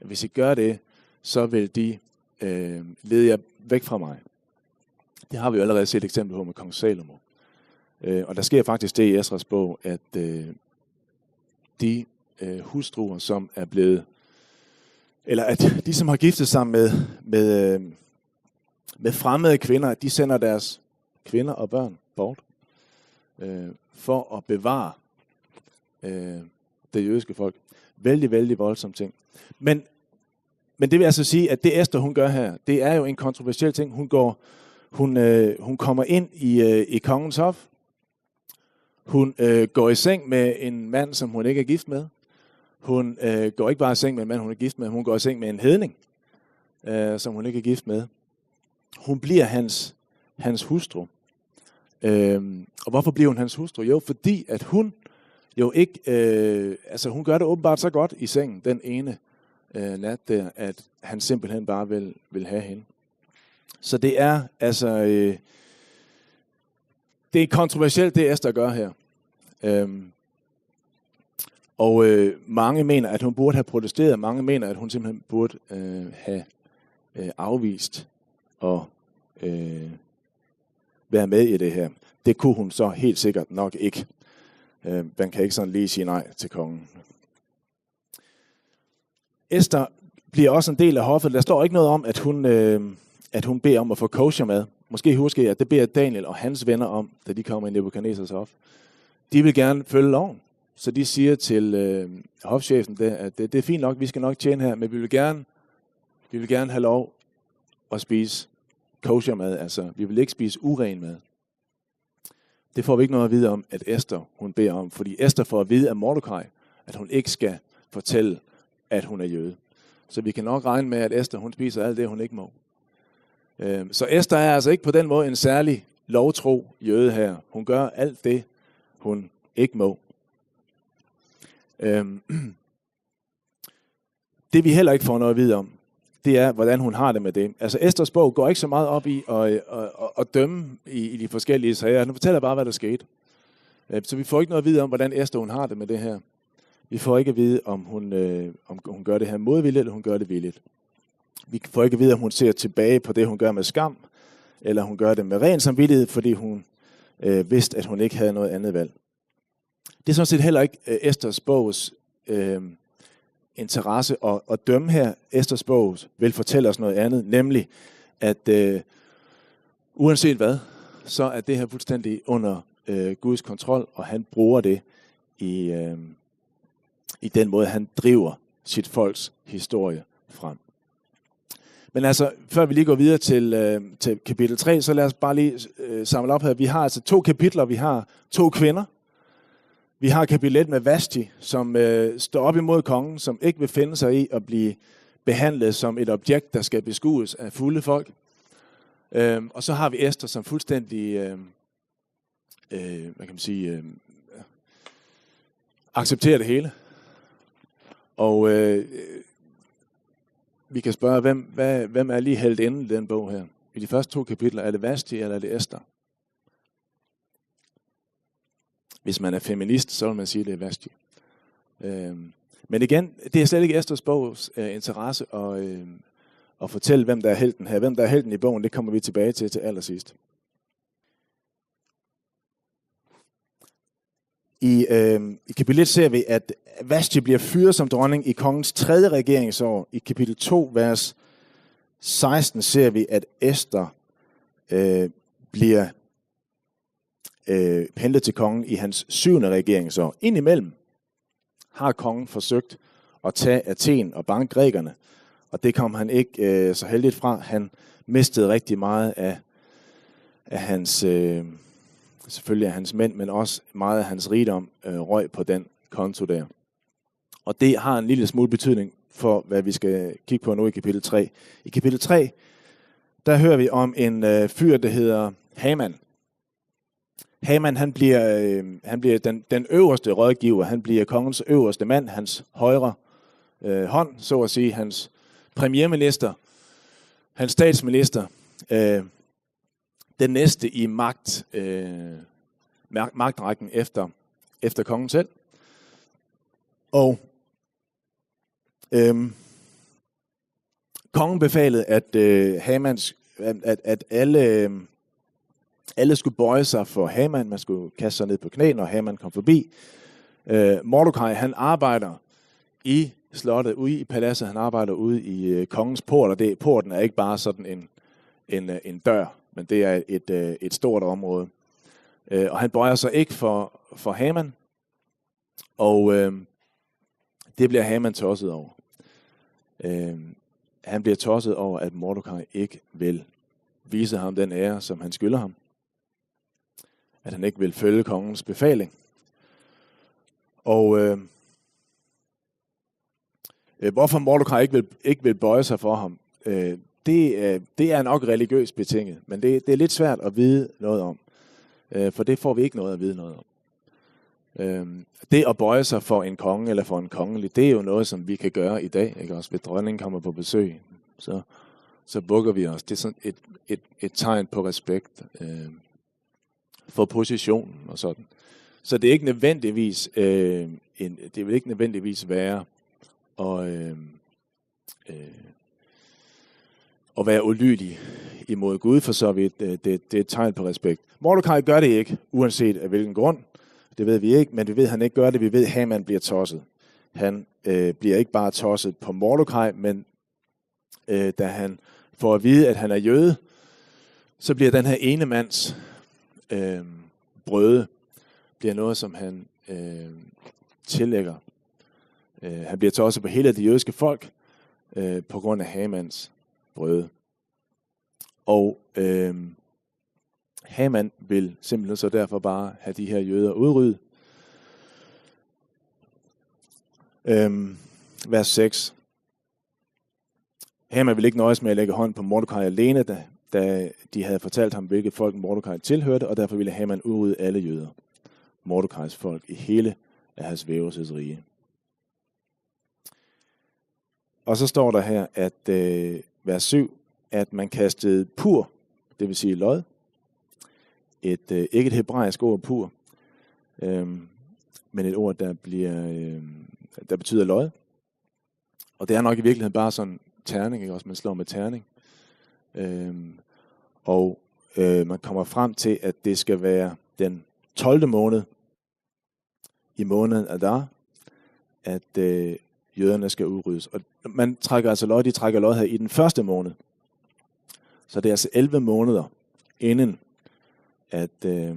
at hvis I gør det, så vil de øh, lede jer væk fra mig. Det har vi jo allerede set et eksempel på med kong Salomo. Øh, og der sker faktisk det i Esras bog, at øh, de øh, hustruer, som er blevet, eller at de, som har giftet sig med, med, øh, med fremmede kvinder, de sender deres kvinder og børn bort øh, for at bevare øh, det jødiske folk. Vældig, vældig voldsom ting. Men, men det vil altså sige, at det Esther, hun gør her, det er jo en kontroversiel ting. Hun går, hun, øh, hun kommer ind i, øh, i kongens hof. Hun øh, går i seng med en mand, som hun ikke er gift med. Hun øh, går ikke bare i seng med en mand, hun er gift med. Hun går i seng med en hedning, øh, som hun ikke er gift med. Hun bliver hans, hans hustru. Øhm, og hvorfor bliver hun hans hustru? Jo, fordi at hun jo ikke, øh, altså hun gør det åbenbart så godt i sengen den ene øh, nat der, at han simpelthen bare vil, vil have hende. Så det er altså, øh, det er kontroversielt, det Esther gør her. Øhm, og øh, mange mener, at hun burde have protesteret. Mange mener, at hun simpelthen burde øh, have øh, afvist at øh, være med i det her. Det kunne hun så helt sikkert nok ikke. Øh, man kan ikke sådan lige sige nej til kongen. Esther bliver også en del af hoffet. Der står ikke noget om, at hun, øh, at hun beder om at få kosher mad. Måske husker I, at det beder Daniel og hans venner om, da de kommer i Nebukadnezars hof. De vil gerne følge loven. Så de siger til øh, hofchefen, der, at det, det er fint nok, vi skal nok tjene her, men vi vil gerne, vi vil gerne have lov at spise kosher mad. Altså, vi vil ikke spise uren mad. Det får vi ikke noget at vide om, at Esther, hun beder om, fordi Esther får at vide af Mordecai, at hun ikke skal fortælle, at hun er jøde. Så vi kan nok regne med, at Esther, hun spiser alt det, hun ikke må. Øhm, så Esther er altså ikke på den måde en særlig lovtro jøde her. Hun gør alt det, hun ikke må. Øhm, det vi heller ikke får noget at vide om, det er, hvordan hun har det med det. Altså Esthers bog går ikke så meget op i at, at, at, at dømme i, i de forskellige sager. Den fortæller bare, hvad der skete. Øh, så vi får ikke noget at vide om, hvordan Esther hun har det med det her. Vi får ikke at vide, om hun, øh, om hun gør det her modvilligt, eller hun gør det villigt. Vi får ikke at vide, om hun ser tilbage på det, hun gør med skam, eller hun gør det med ren samvittighed, fordi hun øh, vidste, at hun ikke havde noget andet valg. Det er sådan set heller ikke øh, Esthers bogs øh, interesse at, at dømme her. Esthers bog vil fortælle os noget andet, nemlig at øh, uanset hvad, så er det her fuldstændig under øh, Guds kontrol, og han bruger det i, øh, i den måde, han driver sit folks historie frem. Men altså, før vi lige går videre til, øh, til kapitel tre, så lad os bare lige øh, samle op her. Vi har altså to kapitler, vi har to kvinder. Vi har kapitel et med Vashti, som øh, står op imod kongen, som ikke vil finde sig i at blive behandlet som et objekt, der skal beskues af fulde folk. Øhm, og så har vi Esther, som fuldstændig øh, øh, hvad kan man sige, øh, accepterer det hele. Og øh, vi kan spørge, hvem, hvad, hvem er lige heltinden i den bog her? I de første to kapitler, er det Vashti, eller er det Esther? Hvis man er feminist, så vil man sige, at det er Vashti. Øhm, men igen, det er slet ikke Esthers bogs øh, interesse at, øh, at fortælle, hvem der er helten her. Hvem der er helten i bogen, det kommer vi tilbage til til allersidst. I, øh, i kapitel et ser vi, at Vashti bliver fyret som dronning i kongens tredje regeringsår. I kapitel to, vers seksten, ser vi, at Esther øh, bliver øh, hentet til kongen i hans syvende regeringsår. Indimellem har kongen forsøgt at tage Athen og banke grækerne, og det kom han ikke øh, så heldigt fra. Han mistede rigtig meget af, af hans, øh, selvfølgelig af hans mænd, men også meget af hans rigdom øh, røg på den konto der. Og det har en lille smule betydning for, hvad vi skal kigge på nu i kapitel tre. I kapitel tre, der hører vi om en øh, fyr, der hedder Haman. Haman, han bliver, øh, han bliver den, den øverste rådgiver, han bliver kongens øverste mand, hans højre øh, hånd, så at sige, hans premierminister, hans statsminister, øh, den næste i magt, øh, magt, magtrækken efter, efter kongen selv. Og øhm, kongen befalede, at øh, Hamans, at, at alle, øh, alle skulle bøje sig for Haman, man skulle kaste sig ned på knæ, når Haman kom forbi. Øh, Mordecai, han arbejder i slottet, ude i paladset, han arbejder ude i øh, kongens port, og det, porten er ikke bare sådan en, en, øh, en dør, men det er et, øh, et stort område. Øh, og han bøjer sig ikke for, for Haman, og øh, det bliver Haman tosset over. Øh, han bliver tosset over, at Mordecai ikke vil vise ham den ære, som han skylder ham. At han ikke vil følge kongens befaling. Og øh, øh, hvorfor Mordecai ikke vil, ikke vil bøje sig for ham, øh, det, øh, det er nok religiøst betinget, men det, det er lidt svært at vide noget om, øh, for det får vi ikke noget at vide noget om. Øhm, det at bøje sig for en konge eller for en kongelig, det er jo noget, som vi kan gøre i dag, ikke også? Hvis dronningen kommer på besøg, så, så bukker vi os. Det er sådan et, et, et tegn på respekt øh, for positionen og sådan. Så det er ikke nødvendigvis, øh, en, det vil ikke nødvendigvis være at, øh, øh, at være ulydig imod Gud for så vidt. Øh, det, det er et tegn på respekt. Mordecai gør det ikke, uanset af hvilken grund. Det ved vi ikke, men vi ved, at han ikke gør det. Vi ved, at Haman bliver tosset. Han øh, bliver ikke bare tosset på Mordecai, men øh, da han får at vide, at han er jøde, så bliver den her ene mands øh, brøde, bliver noget, som han øh, tillægger. Øh, han bliver tosset på hele det jødiske folk øh, på grund af Hamans brøde. Og øh, Haman vil simpelthen så derfor bare have de her jøder udryddet. Øhm, vers seks. Haman ville ikke nøjes med at lægge hånd på Mordecai alene, da, da de havde fortalt ham, hvilket folk Mordecai tilhørte, og derfor ville Haman udrydde alle jøder, Mordecais folk, i hele Ahasveros' rige. Og så står der her, at øh, vers syv, at man kastede pur, det vil sige lod, et, øh, ikke et hebraisk ord, pur, øh, men et ord, der, bliver, øh, der betyder lod. Og det er nok i virkeligheden bare sådan terning, ikke også? Man slår med terning. Øh, og øh, man kommer frem til, at det skal være den tolvte måned i måneden Adar, at øh, jøderne skal udryddes. Og man trækker altså lod, de trækker lod her i den første måned. Så det er altså elleve måneder inden, at øh,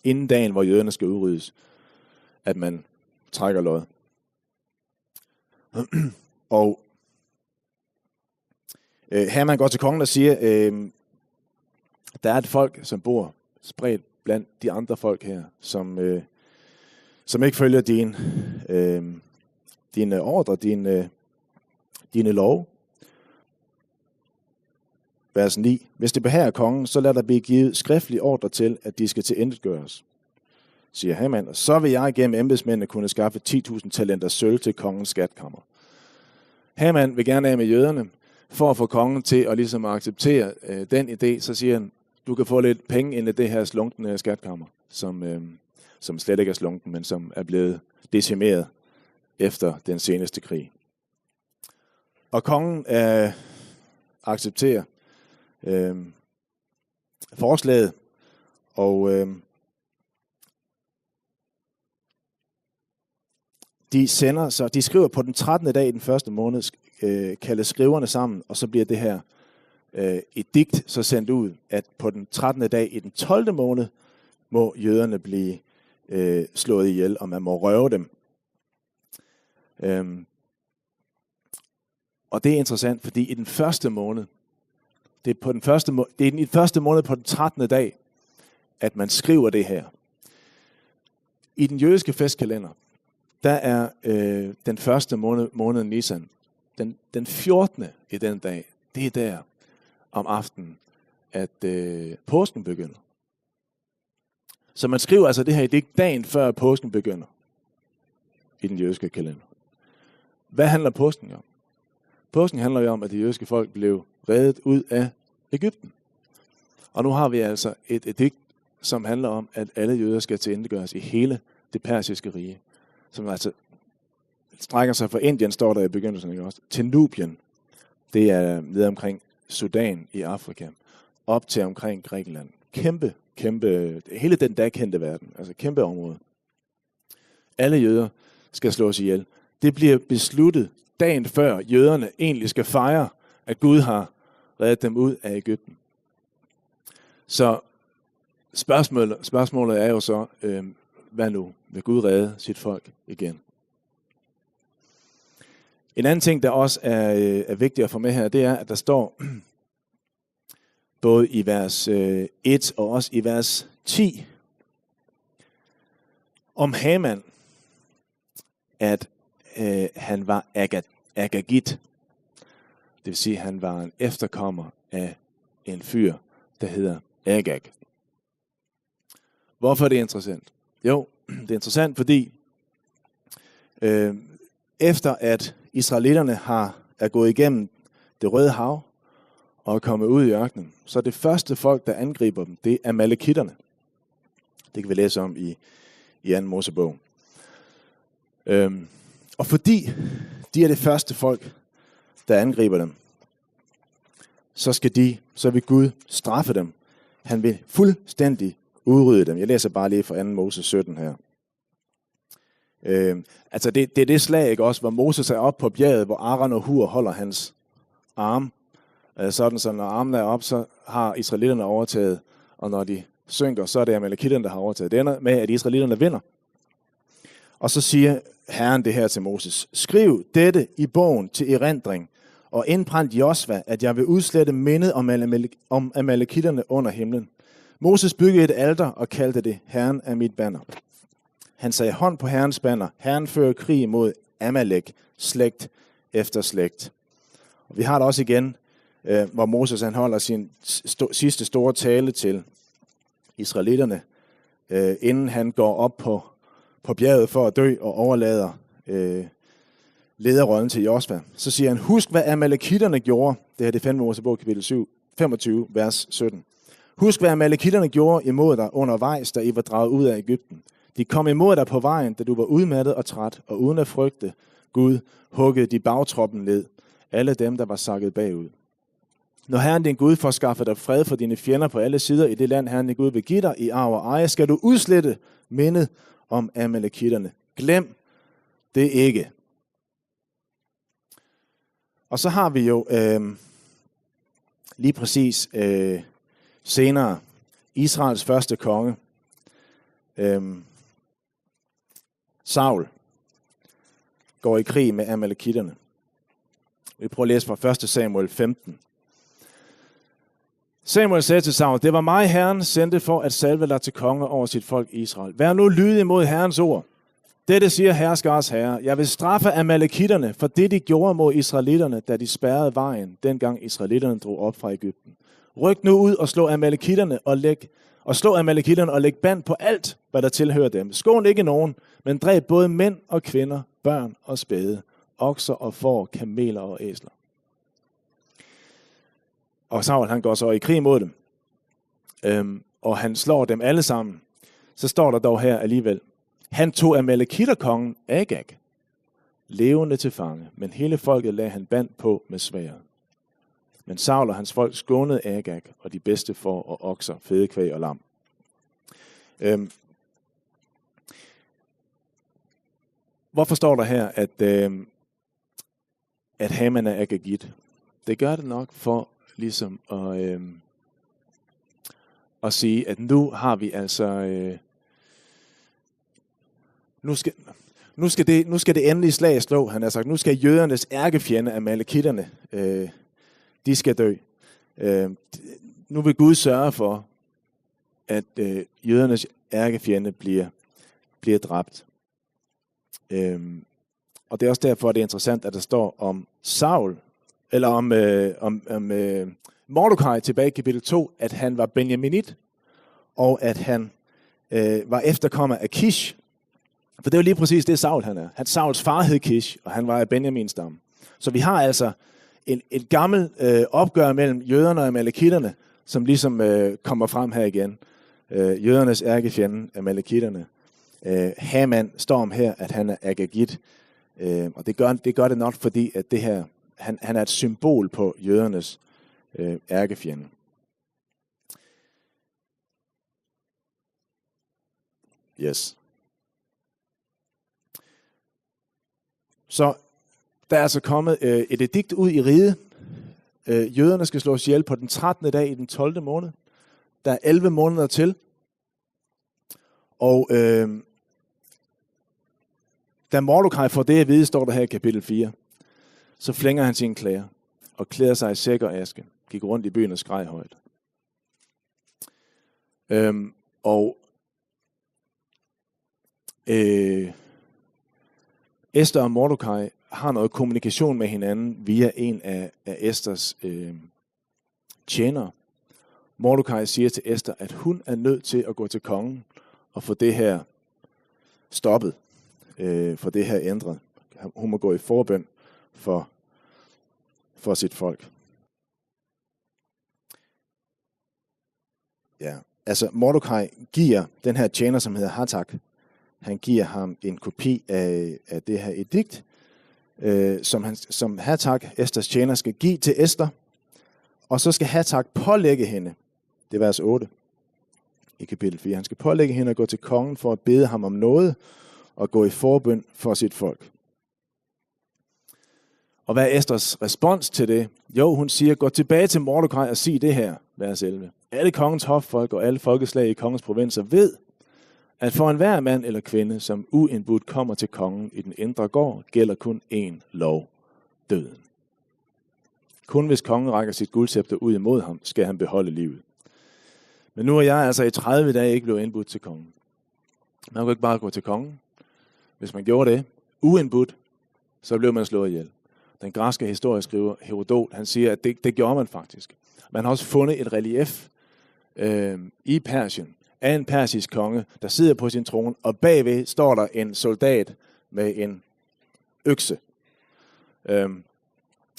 inden dagen, hvor jøderne skal udryddes, at man trækker lod. Og øh, Haman går til kongen og siger, øh, der er et folk, som bor spredt blandt de andre folk her, som, øh, som ikke følger din, øh, dine ordre, dine, dine lov. Vers ni. Hvis det behager kongen, så lad der blive givet skriftlig ordre til, at de skal tilintetgøres, siger Haman, og så vil jeg gennem embedsmændene kunne skaffe ti tusind talenter sølv til kongens skatkammer. Haman vil gerne af med jøderne, for at få kongen til at, ligesom, at acceptere øh, den idé, så siger han, du kan få lidt penge ind i det her slunkne skatkammer, som, øh, som slet ikke er slunken, men som er blevet decimeret efter den seneste krig. Og kongen øh, accepterer øh, forslaget, og øh, de sender så, de skriver på den trettende dag i den første måned, øh, kalder skriverne sammen, og så bliver det her øh, edikt så sendt ud, at på den trettende dag i den tolvte måned må jøderne blive øh, slået ihjel, og man må røve dem. Øhm, og det er interessant, fordi i den første måned, det er på den første, må, det er den, i den første måned på den trettende dag, at man skriver det her. I den jødiske festkalender, der er øh, den første måned, måned Nisan, den, den fjortende i den dag, det er der om aftenen, at øh, påsken begynder. Så man skriver altså det her edikt dagen før påsken begynder i den jødiske kalender. Hvad handler påsken om? Påsken handler jo om, at det jødiske folk blev reddet ud af Egypten. Og nu har vi altså et edikt, som handler om, at alle jøder skal tilintetgøres i hele det persiske rige, som altså strækker sig fra Indien, står der i begyndelsen, ikke også, til Nubien. Det er nede omkring Sudan i Afrika, op til omkring Grækenland. Kæmpe, kæmpe, hele den dagkendte verden, altså kæmpe område. Alle jøder skal slås ihjel. Det bliver besluttet dagen før jøderne egentlig skal fejre, at Gud har reddet dem ud af Egypten. Så spørgsmålet, spørgsmålet er jo så, øh, hvad nu? Vil Gud redde sit folk igen? En anden ting, der også er, øh, er vigtigt at få med her, det er, at der står, både i vers øh, et og også i vers ti, om Haman, at øh, han var Agag, Agagit. Det vil sige, at han var en efterkommer af en fyr, der hedder Agag. Hvorfor er det interessant? Jo, det er interessant, fordi øh, efter at israelitterne har, er gået igennem det Røde Hav og er kommet ud i ørkenen, så er det første folk, der angriber dem, det er amalekitterne. Det kan vi læse om i, i anden Mosebog. Øhm, og fordi de er det første folk, der angriber dem, så skal de, så vil Gud straffe dem. Han vil fuldstændig udrydde dem. Jeg læser bare lige fra anden Moses sytten her. Øh, altså det, det er det slag, ikke også, hvor Moses er oppe på bjerget, hvor Aaron og Hur holder hans arm. Øh, sådan, så når armene er op, så har israelitterne overtaget, og når de synker, så er det amalekitterne, der har overtaget. Det ender med, at israelitterne vinder. Og så siger Herren det her til Moses: Skriv dette i bogen til erindring, og indprent Josva, at jeg vil udslette mindet om, Amalek- om amalekitterne under himlen. Moses byggede et alter og kaldte det: Herren er mit banner. Han sagde hånd på Herrens banner. Herren fører krig mod Amalek, slægt efter slægt. Og vi har det også igen, øh, hvor Moses, han holder sin sto- sidste store tale til israelitterne, øh, inden han går op på, på bjerget for at dø og overlader øh, lederrollen til Josva. Så siger han: Husk, hvad amalekitterne gjorde. Det her, det er femte Mosebog, kapitel syv, femogtyve, vers sytten. Husk, hvad amalekitterne gjorde imod dig undervejs, da I var draget ud af Egypten. De kom imod dig på vejen, da du var udmattet og træt, og uden at frygte Gud huggede de bagtroppen ned, alle dem, der var sakket bagud. Når Herren din Gud får skaffet dig fred for dine fjender på alle sider i det land, Herren din Gud vil give dig i arv og eje, skal du udslette mindet om amalekitterne. Glem det ikke. Og så har vi jo øh, lige præcis øh, senere Israels første konge, øh, Saul, går i krig med amalekitterne. Vi prøver at læse fra første Samuel femten. Samuel sagde til Saul: "Det var mig, Herren sendte for at salve dig til konge over sit folk Israel. Vær nu lydig mod Herrens ord. Dette siger herskers herre: Jeg vil straffe amalekitterne for det, de gjorde mod israelitterne, da de spærrede vejen, dengang israelitterne drog op fra Egypten. Ryk nu ud og slå amalekitterne og læg, og slå amalekitterne og læg band på alt, hvad der tilhører dem. Skån ikke nogen, men dræb både mænd og kvinder, børn og spæde, okser og får, kameler og æsler." Og Saul, han går så i krig mod dem, øhm, og han slår dem alle sammen. Så står der dog her alligevel: "Han tog amalekitterkongen Agag levende til fange, men hele folket lagde han band på med sværd. Men Saul og hans folk skånede Agag og de bedste får og okser, fedekvæg og lam." Øhm, hvorfor står der her, at, øhm, at Haman er agagit? Det gør det nok for ligesom at, øhm, at sige, at nu har vi altså, øh, nu skal, nu skal det, nu skal det endelig slag slå, han har sagt. Nu skal jødernes ærkefjende, amalekitterne, øh, de skal dø. Øh, nu vil Gud sørge for, at, øh, jødernes ærkefjende bliver, bliver dræbt. Øhm, og det er også derfor, det er interessant, at der står om Saul, eller om, øh, om, om øh, Mordecai tilbage i kapitel to, at han var benjaminit, og at han, øh, var efterkommer af Kish. For det er jo lige præcis det, Saul han er. Han, Sauls far hed Kish, og han var af Benjamins stamme. Så vi har altså en, et gammelt, øh, opgør mellem jøderne og amalekitterne, som ligesom, øh, kommer frem her igen. Øh, jødernes ærkefjende, amalekitterne. Øh, Haman står om her, at han er agagit. Øh, og det gør, det gør det nok, fordi at det her, han, han er et symbol på jødernes, øh, ærkefjende. Yes. Så der er altså kommet, øh, et edikt ud i riget. Øh, jøderne skal slås ihjel på den trettende dag i den tolvte måned. Der er elleve måneder til. Og, øh, da Mordecai får det at vide, står der her i kapitel fire, så flænger han sine klæder og klæder sig i sæk og aske, gik rundt i byen og skreg højt. Øhm, og, øh, Esther og Mordecai har noget kommunikation med hinanden via en af, af Esthers, øh, tjenere. Mordecai siger til Esther, at hun er nødt til at gå til kongen og få det her stoppet, øh, få det her ændret. Hun må gå i forbøn for, for sit folk. Ja, altså Mordecai giver den her tjener, som hedder Hatak, han giver ham en kopi af, af det her edikt, øh, som, han, som Hatak, Esthers tjener, skal give til Esther, og så skal Hatak pålægge hende, det er vers otte i kapitel fire, han skal pålægge hende at gå til kongen for at bede ham om noget og gå i forbøn for sit folk. Og hvad er Esthers respons til det? Jo, hun siger: "Gå tilbage til Mordecai og sig det her," vers elleve. "Alle kongens hoffolk og alle folkeslag i kongens provinser ved, at for enhver mand eller kvinde, som uindbudt kommer til kongen i den indre gård, gælder kun én lov: døden. Kun hvis kongen rækker sit guldscepter ud imod ham, skal han beholde livet. Men nu er jeg altså i tredive dage ikke blevet indbudt til kongen." Man kunne ikke bare gå til kongen. Hvis man gjorde det uindbudt, så blev man slået ihjel. Den græske historieskriver Herodot, han siger, at det, det gjorde man faktisk. Man har også fundet et relief, øh, i Persien af en persisk konge, der sidder på sin trone, og bagved står der en soldat med en økse. Øhm,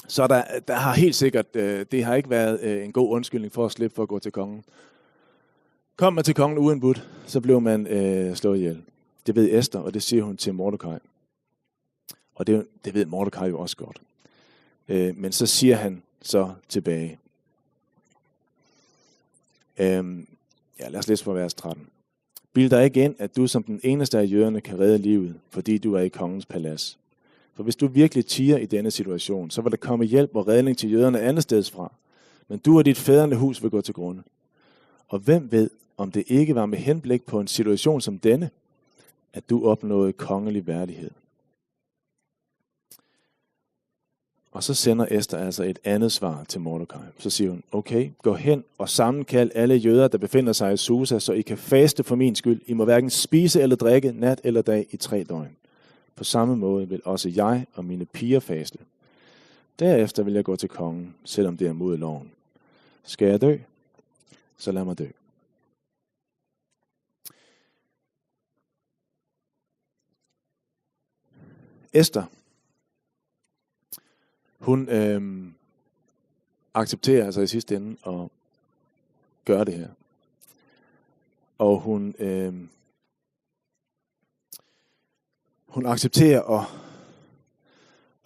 så der, der har helt sikkert, øh, det har ikke været, øh, en god undskyldning for at slippe for at gå til kongen. Kom man til kongen uindbudt, så blev man, øh, slået ihjel. Det ved Esther, og det siger hun til Mordecai. Og det, det ved Mordecai jo også godt. Øh, men så siger han så tilbage. Øhm, ja, lad os læse fra vers tretten. "Bild dig ikke ind, at du som den eneste af jøderne kan redde livet, fordi du er i kongens palads. For hvis du virkelig tier i denne situation, så vil der komme hjælp og redning til jøderne andetsteds fra. Men du og dit fædrene hus vil gå til grunde. Og hvem ved, om det ikke var med henblik på en situation som denne, at du opnåede kongelig værdighed." Og så sender Esther altså et andet svar til Mordekai. Så siger hun: "Okay, gå hen og sammenkald alle jøder, der befinder sig i Susa, så I kan faste for min skyld. I må hverken spise eller drikke nat eller dag i tre døgn. På samme måde vil også jeg og mine piger faste. Derefter vil jeg gå til kongen, selvom det er mod loven. Skal jeg dø, så lad mig dø." Esther, hun øhm, accepterer altså i sidste ende at gøre det her. Og hun, øhm, hun accepterer at,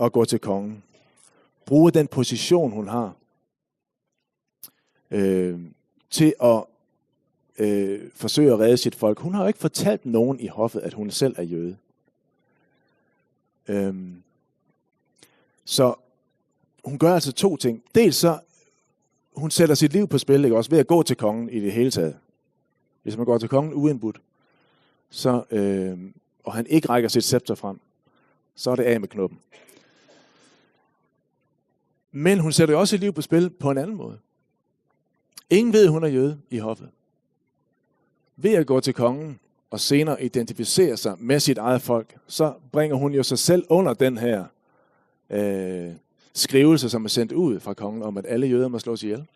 at gå til kongen. Bruge den position, hun har, øh, til at øh, forsøge at redde sit folk. Hun har jo ikke fortalt nogen i hoffet, at hun selv er jøde. Øhm, så hun gør altså to ting. Dels så, hun sætter sit liv på spil, ikke også, ved at gå til kongen i det hele taget. Hvis man går til kongen uindbudt, så, øh, og han ikke rækker sit scepter frem, så er det af med knuppen. Men hun sætter jo også sit liv på spil på en anden måde. Ingen ved, hun er jøde i hoffet. Ved at gå til kongen og senere identificere sig med sit eget folk, så bringer hun jo sig selv under den her øh, skrivelse, som er sendt ud fra kongen om, at alle jøder må slås ihjel.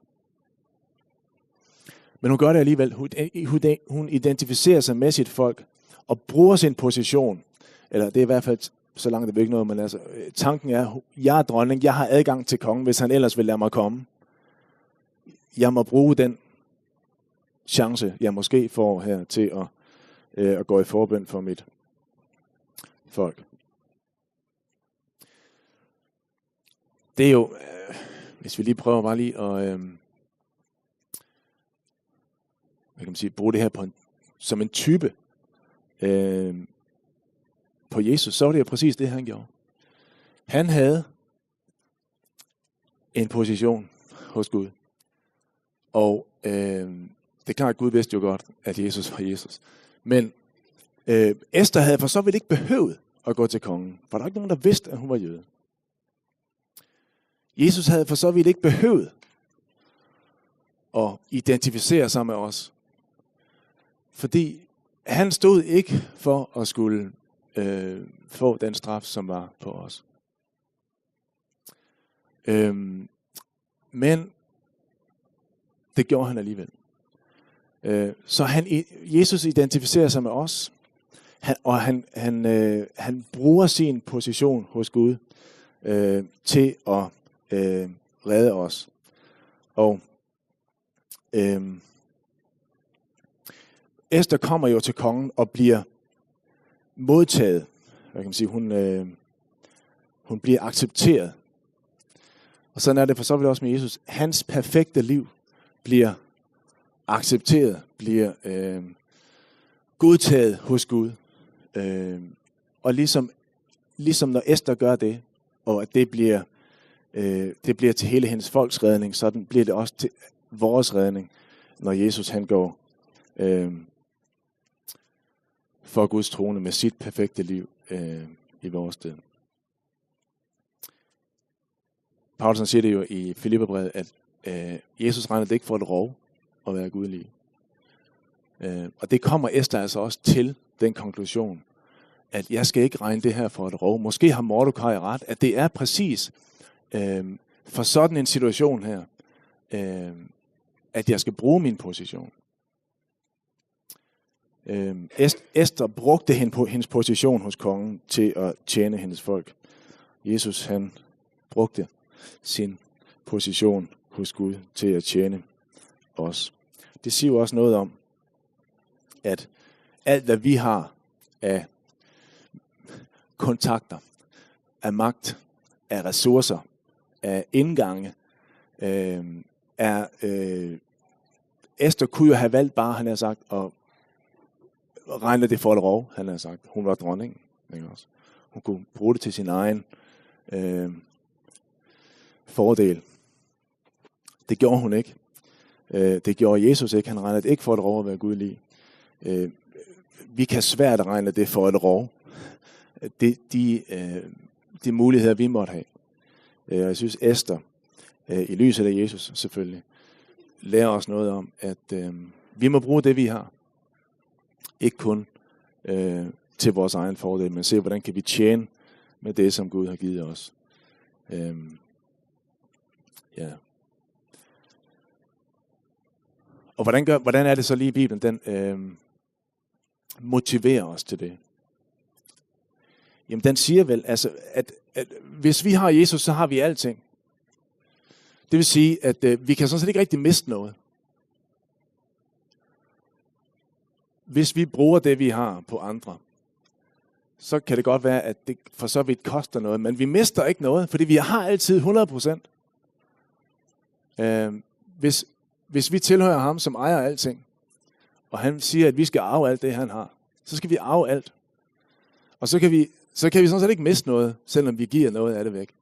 Men hun gør det alligevel. Hun, hun, hun identificerer sig med sit folk og bruger sin position, eller det er i hvert fald så langt det ikke noget, men altså, øh, tanken er: "Jeg er dronning, jeg har adgang til kongen, hvis han ellers vil lade mig komme. Jeg må bruge den chance, jeg måske får her til at, øh, at gå i forbøn for mit folk." Det er jo, øh, hvis vi lige prøver bare lige at, øh, hvad kan man sige, bruge det her på en, som en type øh, på Jesus, så var det jo præcis det, han gjorde. Han havde en position hos Gud. Og øh, det er klart, at Gud vidste jo godt, at Jesus var Jesus. Men øh, Esther havde for så vidt ikke behøvet at gå til kongen, for der var ikke nogen, der vidste, at hun var jøde. Jesus havde for så vidt ikke behøvet at identificere sig med os, fordi han stod ikke for at skulle øh, få den straf, som var på os. Øhm, men det gjorde han alligevel. Øh, så han, Jesus identificerer sig med os, han, og han, han, øh, han bruger sin position hos Gud øh, til at øh, redde os. Og øh, Esther kommer jo til kongen og bliver modtaget. Hvad kan man sige? Hun, øh, hun bliver accepteret. Og sådan er det for så vidt også med Jesus. Hans perfekte liv bliver accepteret, bliver øh, godtaget hos Gud. Øh, og ligesom, ligesom når Esther gør det, og at det bliver, øh, det bliver til hele hendes folks redning, sådan bliver det også til vores redning, når Jesus han går øh, for Guds trone med sit perfekte liv øh, i vores sted. Paulus han siger det jo i Filipperbrevet, at øh, Jesus regner det ikke for et rov at være gudelig. Øh, og det kommer Esther altså også til, den konklusion, at jeg skal ikke regne det her for et rov. Måske har Mordekai ret, at det er præcis øh, for sådan en situation her, øh, at jeg skal bruge min position. Øhm, Esther brugte hendes position hos kongen til at tjene hendes folk. Jesus, han brugte sin position hos Gud til at tjene os. Det siger jo også noget om, at alt hvad vi har af kontakter, af magt, af ressourcer, af indgange, øh, er øh, Esther kunne jo have valgt bare, han har sagt, at regne det for et rov, han har sagt. Hun var dronning, ikke også? Hun kunne bruge det til sin egen øh, fordel. Det gjorde hun ikke. Øh, det gjorde Jesus ikke. Han regnede det ikke for et rov at være gudelig. Øh, vi kan svært regne det for et rov. Det, de, øh, de muligheder, vi måtte have. Øh, jeg synes, Esther, øh, i lyset af Jesus selvfølgelig, lærer os noget om, at øh, vi må bruge det, vi har. Ikke kun øh, til vores egen fordel, men se, hvordan kan vi tjene med det, som Gud har givet os. Øh, ja. Og hvordan, gør, hvordan er det så lige, Bibelen den øh, motiverer os til det? Jamen, den siger vel, altså, at, at hvis vi har Jesus, så har vi alting. Det vil sige, at øh, vi kan sådan set ikke rigtig miste noget. Hvis vi bruger det, vi har, på andre, så kan det godt være, at det for så vidt koster noget, men vi mister ikke noget, fordi vi har altid hundrede procent. Øh, hvis, hvis vi tilhører ham, som ejer alting, og han siger, at vi skal arve alt det, han har, så skal vi arve alt. Og så kan vi, så kan vi sådan set ikke miste noget, selvom vi giver noget af det væk.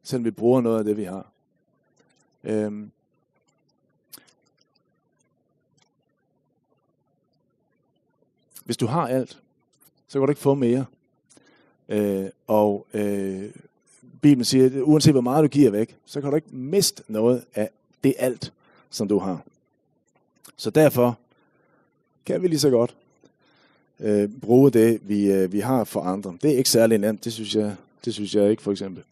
Selvom vi bruger noget af det, vi har. Øhm. Hvis du har alt, så kan du ikke få mere. Øh, og øh, Bibelen siger, at uanset hvor meget du giver væk, så kan du ikke miste noget af det alt, som du har. Så derfor kan vi lige så godt øh, bruge det, vi, øh, vi har for andre. Det er ikke særlig nemt, det synes jeg, det synes jeg ikke for eksempel.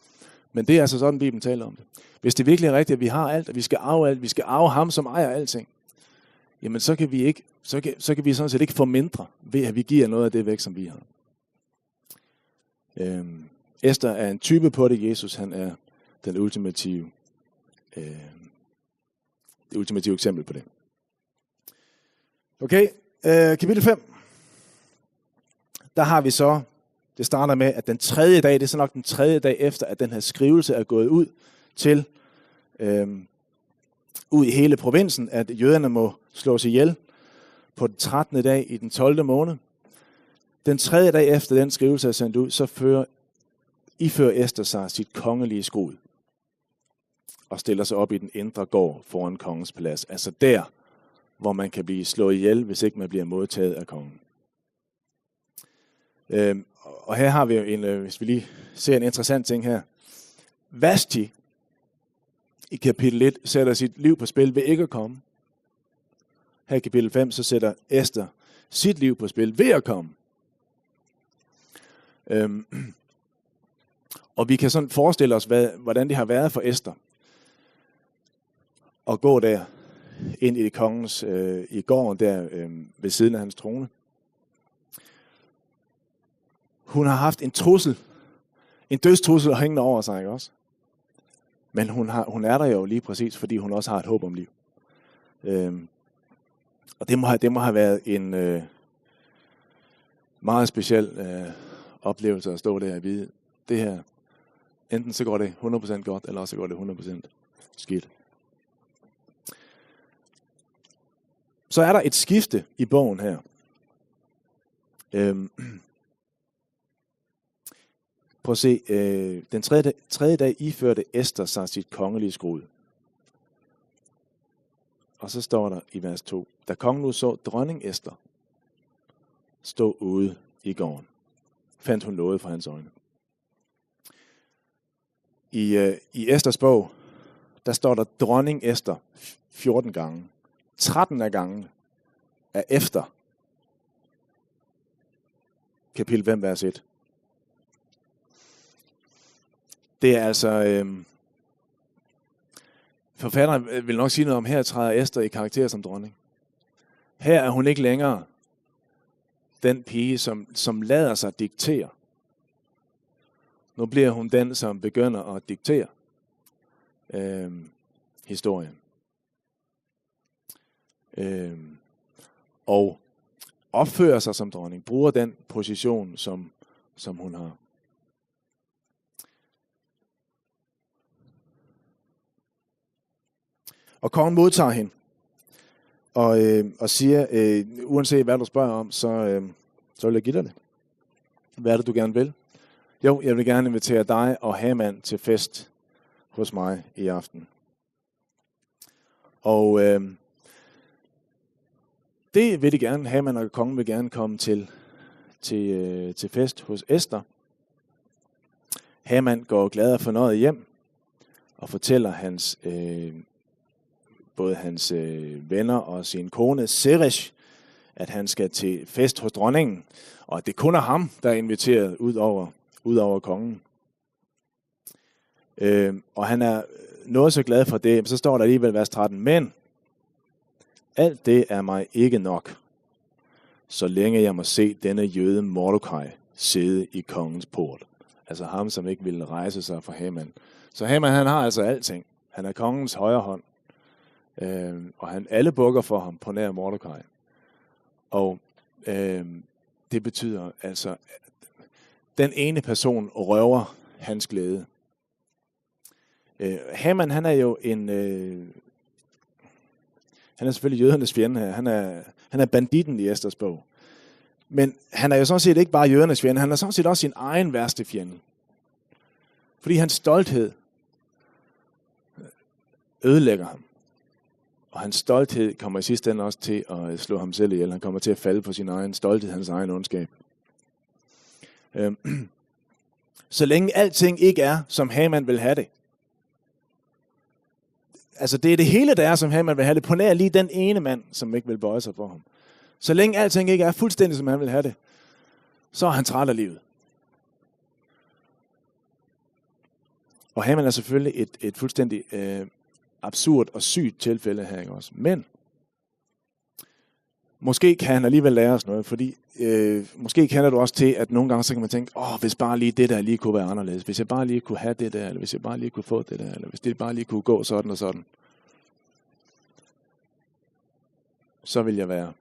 Men det er altså sådan, Bibelen taler om det. Hvis det virkelig er rigtigt, at vi har alt, at vi skal arve alt, vi skal arve ham, som ejer alting, jamen så kan vi ikke, så kan, så kan vi sådan set ikke få mindre, ved at vi giver noget af det væk, som vi har. Øhm, Esther er en type på det. Jesus, han er den ultimative, øh, det ultimative eksempel på det. Okay, øh, kapitel fem. Der har vi så, det starter med, at den tredje dag, det er så nok den tredje dag efter, at den her skrivelse er gået ud til, øhm, ud i hele provinsen, at jøderne må slås ihjel på den trettende dag i den tolvte måned. Den tredje dag efter den skrivelse er sendt ud, så fører, ifører Esther sig sit kongelige skrud og stiller sig op i den indre gård foran kongens palads. Altså der, hvor man kan blive slået ihjel, hvis ikke man bliver modtaget af kongen. Øhm, og her har vi jo en, øh, hvis vi lige ser en interessant ting her. Vashti i kapitel et sætter sit liv på spil ved ikke at komme. Her i kapitel fem, så sætter Esther sit liv på spil ved at komme. Øhm, og vi kan sådan forestille os, hvad, hvordan det har været for Esther at gå der ind i det kongens, øh, i gården der øh, ved siden af hans trone. Hun har haft en trussel, en dødstrussel hængende over sig, ikke også? Men hun, har, hun er der jo lige præcis, fordi hun også har et håb om liv. Øhm, og det må, have, det må have været en øh, meget speciel øh, oplevelse at stå der og vide, det her, enten så går det hundrede procent godt, eller også så går det hundrede procent skidt. Så er der et skifte i bogen her. Øhm, prøv at se, øh, den tredje, tredje dag iførte Esther sig sit kongelige skrud. Og så står der i vers to: Da kongen nu så dronning Esther stå ude i gården, fandt hun nåde for hans øjne. I, øh, i Esthers bog, der står der dronning Esther fjorten gange. Tretten af gangene er efter kapitel fem, vers et. Det er altså... Øh, forfatteren vil nok sige noget om, her træder Esther i karakter som dronning. Her er hun ikke længere den pige, som, som lader sig diktere. Nu bliver hun den, som begynder at diktere øh, historien. Øh, og opfører sig som dronning, bruger den position, som, som hun har. Og kongen modtager hende og, øh, og siger, øh, uanset hvad du spørger om, så, øh, så vil jeg give dig det. Hvad er det, du gerne vil? Jo, jeg vil gerne invitere dig og Haman til fest hos mig i aften. Og øh, det vil de gerne. Haman og kongen vil gerne komme til, til, øh, til fest hos Esther. Haman går glad og fornøjet hjem. og fortæller hans, øh, både hans øh, venner og sin kone Zeresh, at han skal til fest hos dronningen, og at det kun er ham, der er inviteret ud over, ud over kongen. Øh, og han er noget så glad for det, så står der alligevel vers tretten: "Men alt det er mig ikke nok, så længe jeg må se denne jøde Mordecai sidde i kongens port." Altså ham, som ikke ville rejse sig for Haman. Så Haman, han har altså alting. Han er kongens højre hånd. Øh, og han, alle bukker for ham, på nær Mordecai. Og øh, det betyder altså, den ene person røver hans glæde. Øh, Haman, han er jo en... Øh, han er selvfølgelig jødernes fjende her. Han er, han er banditten i Esters bog. Men han er jo sådan set ikke bare jødernes fjende. Han er sådan set også sin egen værste fjende. Fordi hans stolthed ødelægger ham. Og hans stolthed kommer i sidste ende også til at slå ham selv ihjel. Han kommer til at falde for sin egen stolthed, hans egen ondskab. Øhm, så længe alting ikke er, som Haman vil have det. Altså, det er det hele, der er, som Haman vil have det. På nær lige den ene mand, som ikke vil bøje sig for ham. Så længe alting ikke er fuldstændig, som han vil have det, så er han træt af livet. Og Haman er selvfølgelig et, et fuldstændig øh, absurd og sygt tilfælde her, ikke også? Men måske kan han alligevel lære os noget, fordi øh, måske kender du også til, at nogle gange så kan man tænke, åh, hvis bare lige det der lige kunne være anderledes, hvis jeg bare lige kunne have det der, eller hvis jeg bare lige kunne få det der, eller hvis det bare lige kunne gå sådan og sådan, så vil jeg være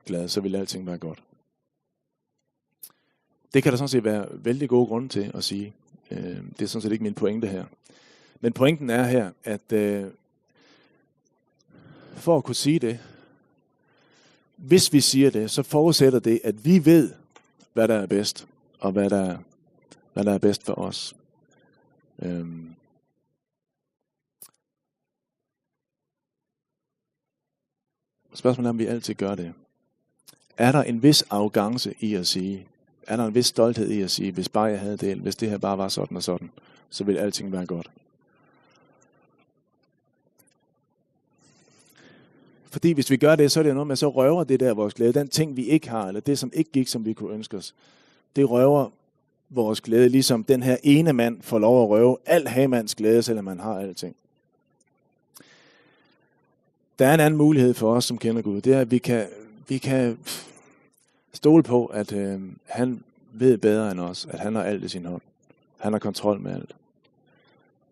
glad, så vil alting være godt. Det kan der sådan set være vældig gode grunde til at sige. Øh, det er sådan set ikke min pointe her. Men pointen er her, at øh, for at kunne sige det, hvis vi siger det, så forudsætter det, at vi ved, hvad der er bedst, og hvad der, hvad der er bedst for os. Øhm. Spørgsmålet er, om vi altid gør det. Er der en vis arrogance i at sige, er der en vis stolthed i at sige, hvis bare jeg havde det, eller hvis det her bare var sådan og sådan, så ville alting være godt. Fordi hvis vi gør det, så er det jo noget med, så røver det der vores glæde, den ting, vi ikke har, eller det, som ikke gik, som vi kunne ønske os, det røver vores glæde, ligesom den her ene mand får lov at røve al Hamans glæde, selvom han har alting. Der er en anden mulighed for os, som kender Gud. Det er, at vi kan, vi kan stole på, at øh, han ved bedre end os, at han har alt i sin hånd. Han har kontrol med alt.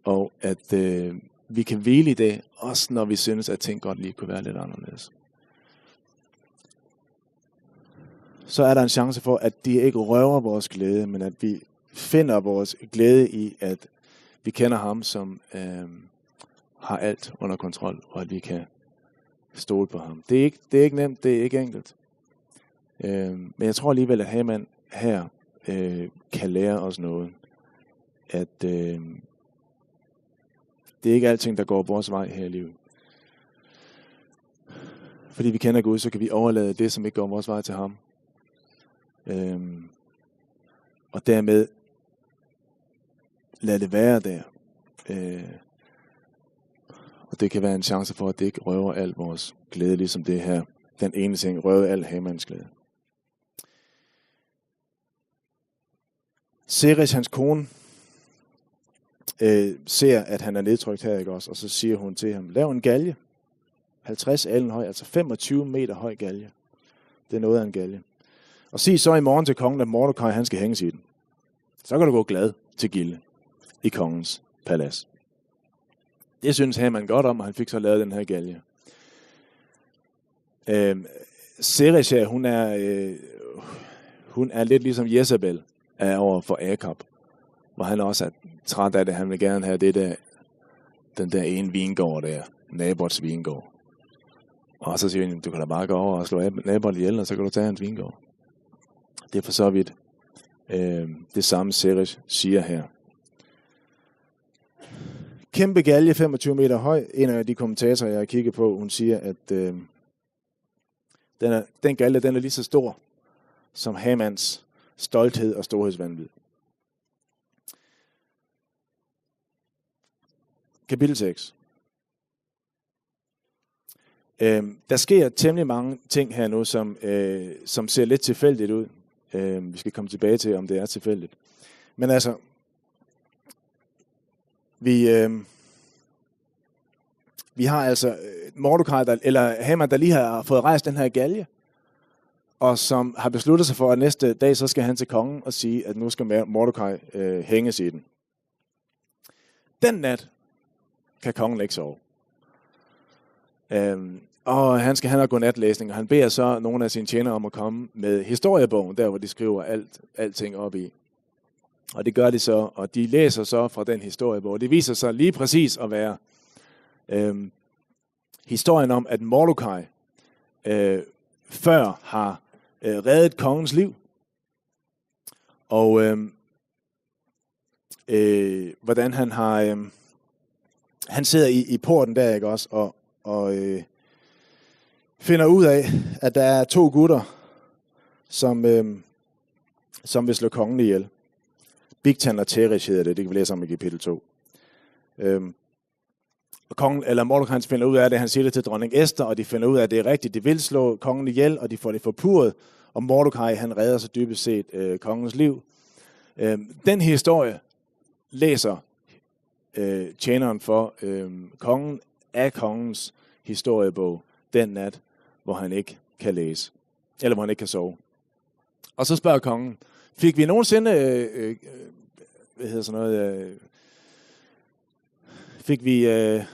Og at øh, vi kan hvile i det, også når vi synes, at ting godt lige kunne være lidt anderledes. Så er der en chance for, at det ikke røver vores glæde, men at vi finder vores glæde i, at vi kender ham, som øh, har alt under kontrol, og at vi kan stole på ham. Det er ikke, det er ikke nemt, det er ikke enkelt. Øh, men jeg tror alligevel, at Haman her øh, kan lære os noget. At øh, det er ikke alting, der går vores vej her i livet. Fordi vi kender Gud, så kan vi overlade det, som ikke går vores vej, til ham. Øhm, og dermed lade det være der. Øh, og det kan være en chance for, at det ikke røver al vores glæde, ligesom det her. Den ene ting røvede al Hamans glæde. Zeresh, hans kone, øh, ser, at han er nedtrykt her, ikke også? Og så siger hun til ham, lav en galge, halvtreds alen høj, altså femogtyve meter høj galge. Det er noget af en galge. Og sig så i morgen til kongen, at Mordecai, han skal hænges i den. Så kan du gå glad til gilde i kongens palads. Det synes Haman godt om, og han fik så lavet den her galge. Øhm, Zeresh her, hun er, øh, hun er lidt ligesom Jezebel er over for Akab, hvor han også er træt af det. Han vil gerne have det der, den der ene vingård der, Nabots vingård. Og så siger han, du kan da bare gå over og slå Ab- Nabot ihjel, og så kan du tage hans vingård. Det er for så vidt øh, det samme, Zeresh siger her. Kæmpe galge, femogtyve meter høj. En af de kommentatorer, jeg har kigget på, hun siger, at øh, den, er, den galge, den er lige så stor som Hamans stolthed og storhedsvanvid. Kapitel seks. Øhm, der sker temmelig mange ting her nu, som, øh, som ser lidt tilfældigt ud. Øhm, vi skal komme tilbage til, om det er tilfældigt. Men altså, vi, øhm, vi har altså øh, Mordecai, der, eller Haman, der lige har fået rejst den her galge, og som har besluttet sig for, at næste dag, så skal han til kongen og sige, at nu skal Mordecai øh, hænges i den. Den nat kan kongen ikke sove. Øhm, og han skal have noget godnatlæsning, og han beder så nogle af sine tjenere om at komme med historiebogen, der hvor de skriver alt, alting op i. Og det gør de så, og de læser så fra den historiebog. Det viser sig lige præcis at være øhm, historien om, at Mordecai øh, før har øh, reddet kongens liv. Og øhm, øh, hvordan han har... Øh, han sidder i, i porten der, ikke også, og, og øh, finder ud af, at der er to gutter, som, øh, som vil slå kongen ihjel. Bigthan og Teresh hedder det, det kan vi læse om i kapitel to. Øhm, og kongen, eller Mordecai finder ud af det, han siger det til dronning Esther, og de finder ud af, at det er rigtigt, de vil slå kongen ihjel, og de får det forpurret, og Mordecai, han redder så dybest set øh, kongens liv. Øh, den historie læser øh, tjeneren for øh, kongen af kongens historiebog den nat, hvor han ikke kan læse, eller hvor han ikke kan sove. Og så spørger kongen, fik vi nogensinde, øh, øh, hvad hedder sådan noget, øh, fik vi, øh,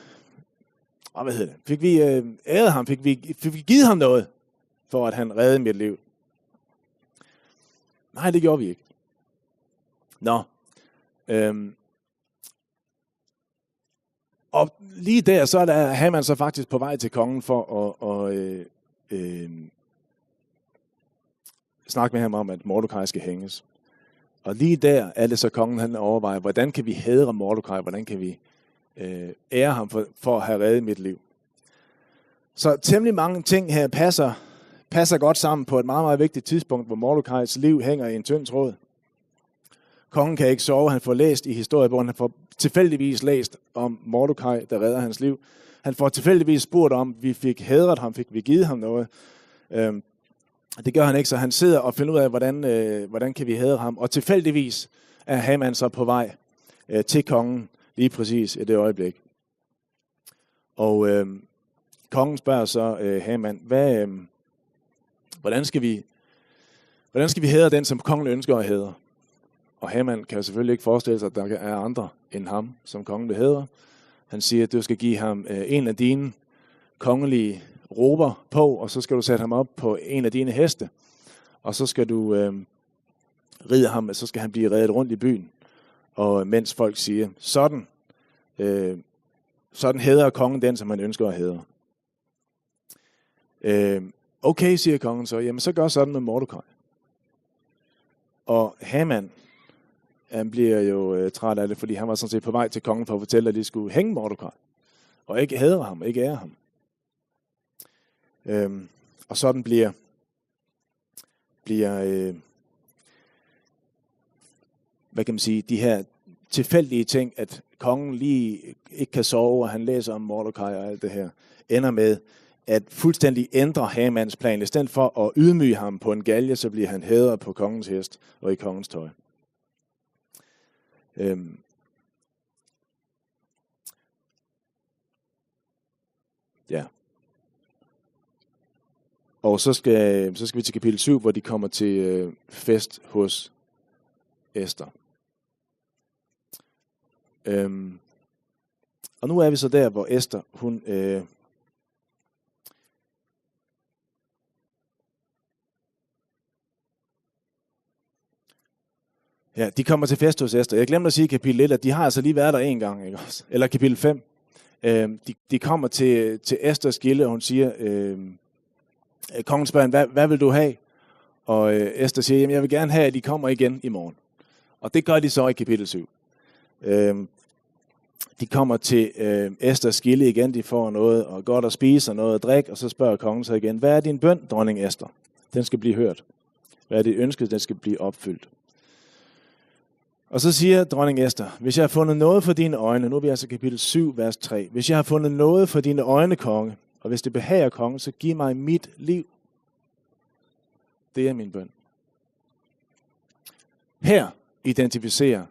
hvad hedder det, fik vi øh, æret ham, fik vi, fik vi givet ham noget, for at han reddede mit liv? Nej, det gjorde vi ikke. Nå, øhm, og lige der, så er der, Haman så faktisk på vej til kongen for at, at øh, øh, snakke med ham om, at Mordecai skal hænges. Og lige der er det så, kongen han overvejer, hvordan kan vi hædre Mordecai, hvordan kan vi øh, ære ham for, for at have reddet mit liv. Så temmelig mange ting her passer, passer godt sammen på et meget, meget vigtigt tidspunkt, hvor Mordecais liv hænger i en tynd tråd. Kongen kan ikke sove, han får læst i historiebogen, han får tilfældigvis læst om Mordecai, der redder hans liv. Han får tilfældigvis spurgt om, vi fik hædret ham, fik vi givet ham noget. Øhm, det gør han ikke, så han sidder og finder ud af, hvordan, øh, hvordan kan vi hædre ham. Og tilfældigvis er Haman så på vej øh, til kongen lige præcis i det øjeblik. Og øh, kongen spørger så øh, Haman, hvad, øh, hvordan skal vi, hvordan skal vi hædre den, som kongen ønsker at hædre? Og Haman kan selvfølgelig ikke forestille sig, at der er andre end ham, som kongen vil hædre. Han siger, at du skal give ham øh, en af dine kongelige rober på, og så skal du sætte ham op på en af dine heste. Og så skal du øh, ride ham, så skal han blive redet rundt i byen. Og mens folk siger, sådan, øh, sådan hædrer kongen den, som han ønsker at hædre. Øh, okay, siger kongen så, jamen så gør sådan med Mordecai. Og Haman, han bliver jo øh, træt af det, fordi han var sådan set på vej til kongen for at fortælle, at de skulle hænge Mordecai, og ikke hædre ham, ikke ære ham. Øhm, og sådan bliver, bliver øh, hvad kan man sige, de her tilfældige ting, at kongen lige ikke kan sove, og han læser om Mordecai og alt det her, ender med at fuldstændig ændre Hamans plan. I stedet for at ydmyge ham på en galge, så bliver han hædret på kongens hest og i kongens tøj. Øhm, Ja. Og så skal, så skal vi til kapitel syv, hvor de kommer til øh, fest hos Esther. Øhm, og nu er vi så der, hvor Esther, hun... Øh, Ja, de kommer til fest hos Esther. Jeg glemte at sige i kapitel et, at de har altså lige været der en gang, ikke også? Eller kapitel fem. Øhm, de, de kommer til, til Esthers gilde, og hun siger, øhm, øh, kongen spørger, hvad, hvad vil du have? Og øh, Esther siger, jamen jeg vil gerne have, at de kommer igen i morgen. Og det gør de så i kapitel syv. Øhm, de kommer til øh, Esthers gilde igen, de får noget og godt at spise og noget at drikke, og så spørger kongen så igen, hvad er din bøn, dronning Esther? Den skal blive hørt. Hvad er det ønsket, den skal blive opfyldt? Og så siger dronning Esther: "Hvis jeg har fundet noget for dine øjne," nu er vi altså kapitel syv, vers tre: "Hvis jeg har fundet noget for dine øjne, konge, og hvis det behager kongen, så giv mig mit liv." Det er min bøn. Her identificerer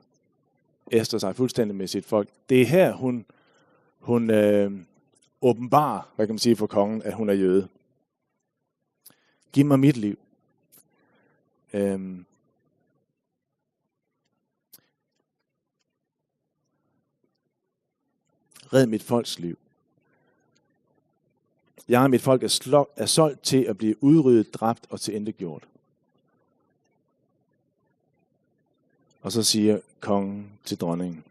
Esther sig fuldstændig med sit folk. Det er her, hun, hun øh, åbenbarer, hvad kan man sige, for kongen, at hun er jøde. "Giv mig mit liv." Øhm, "Red mit folks liv. Jeg og mit folk er, slå, er solgt til at blive udryddet, dræbt og tilintetgjort." Og så siger kongen til dronningen: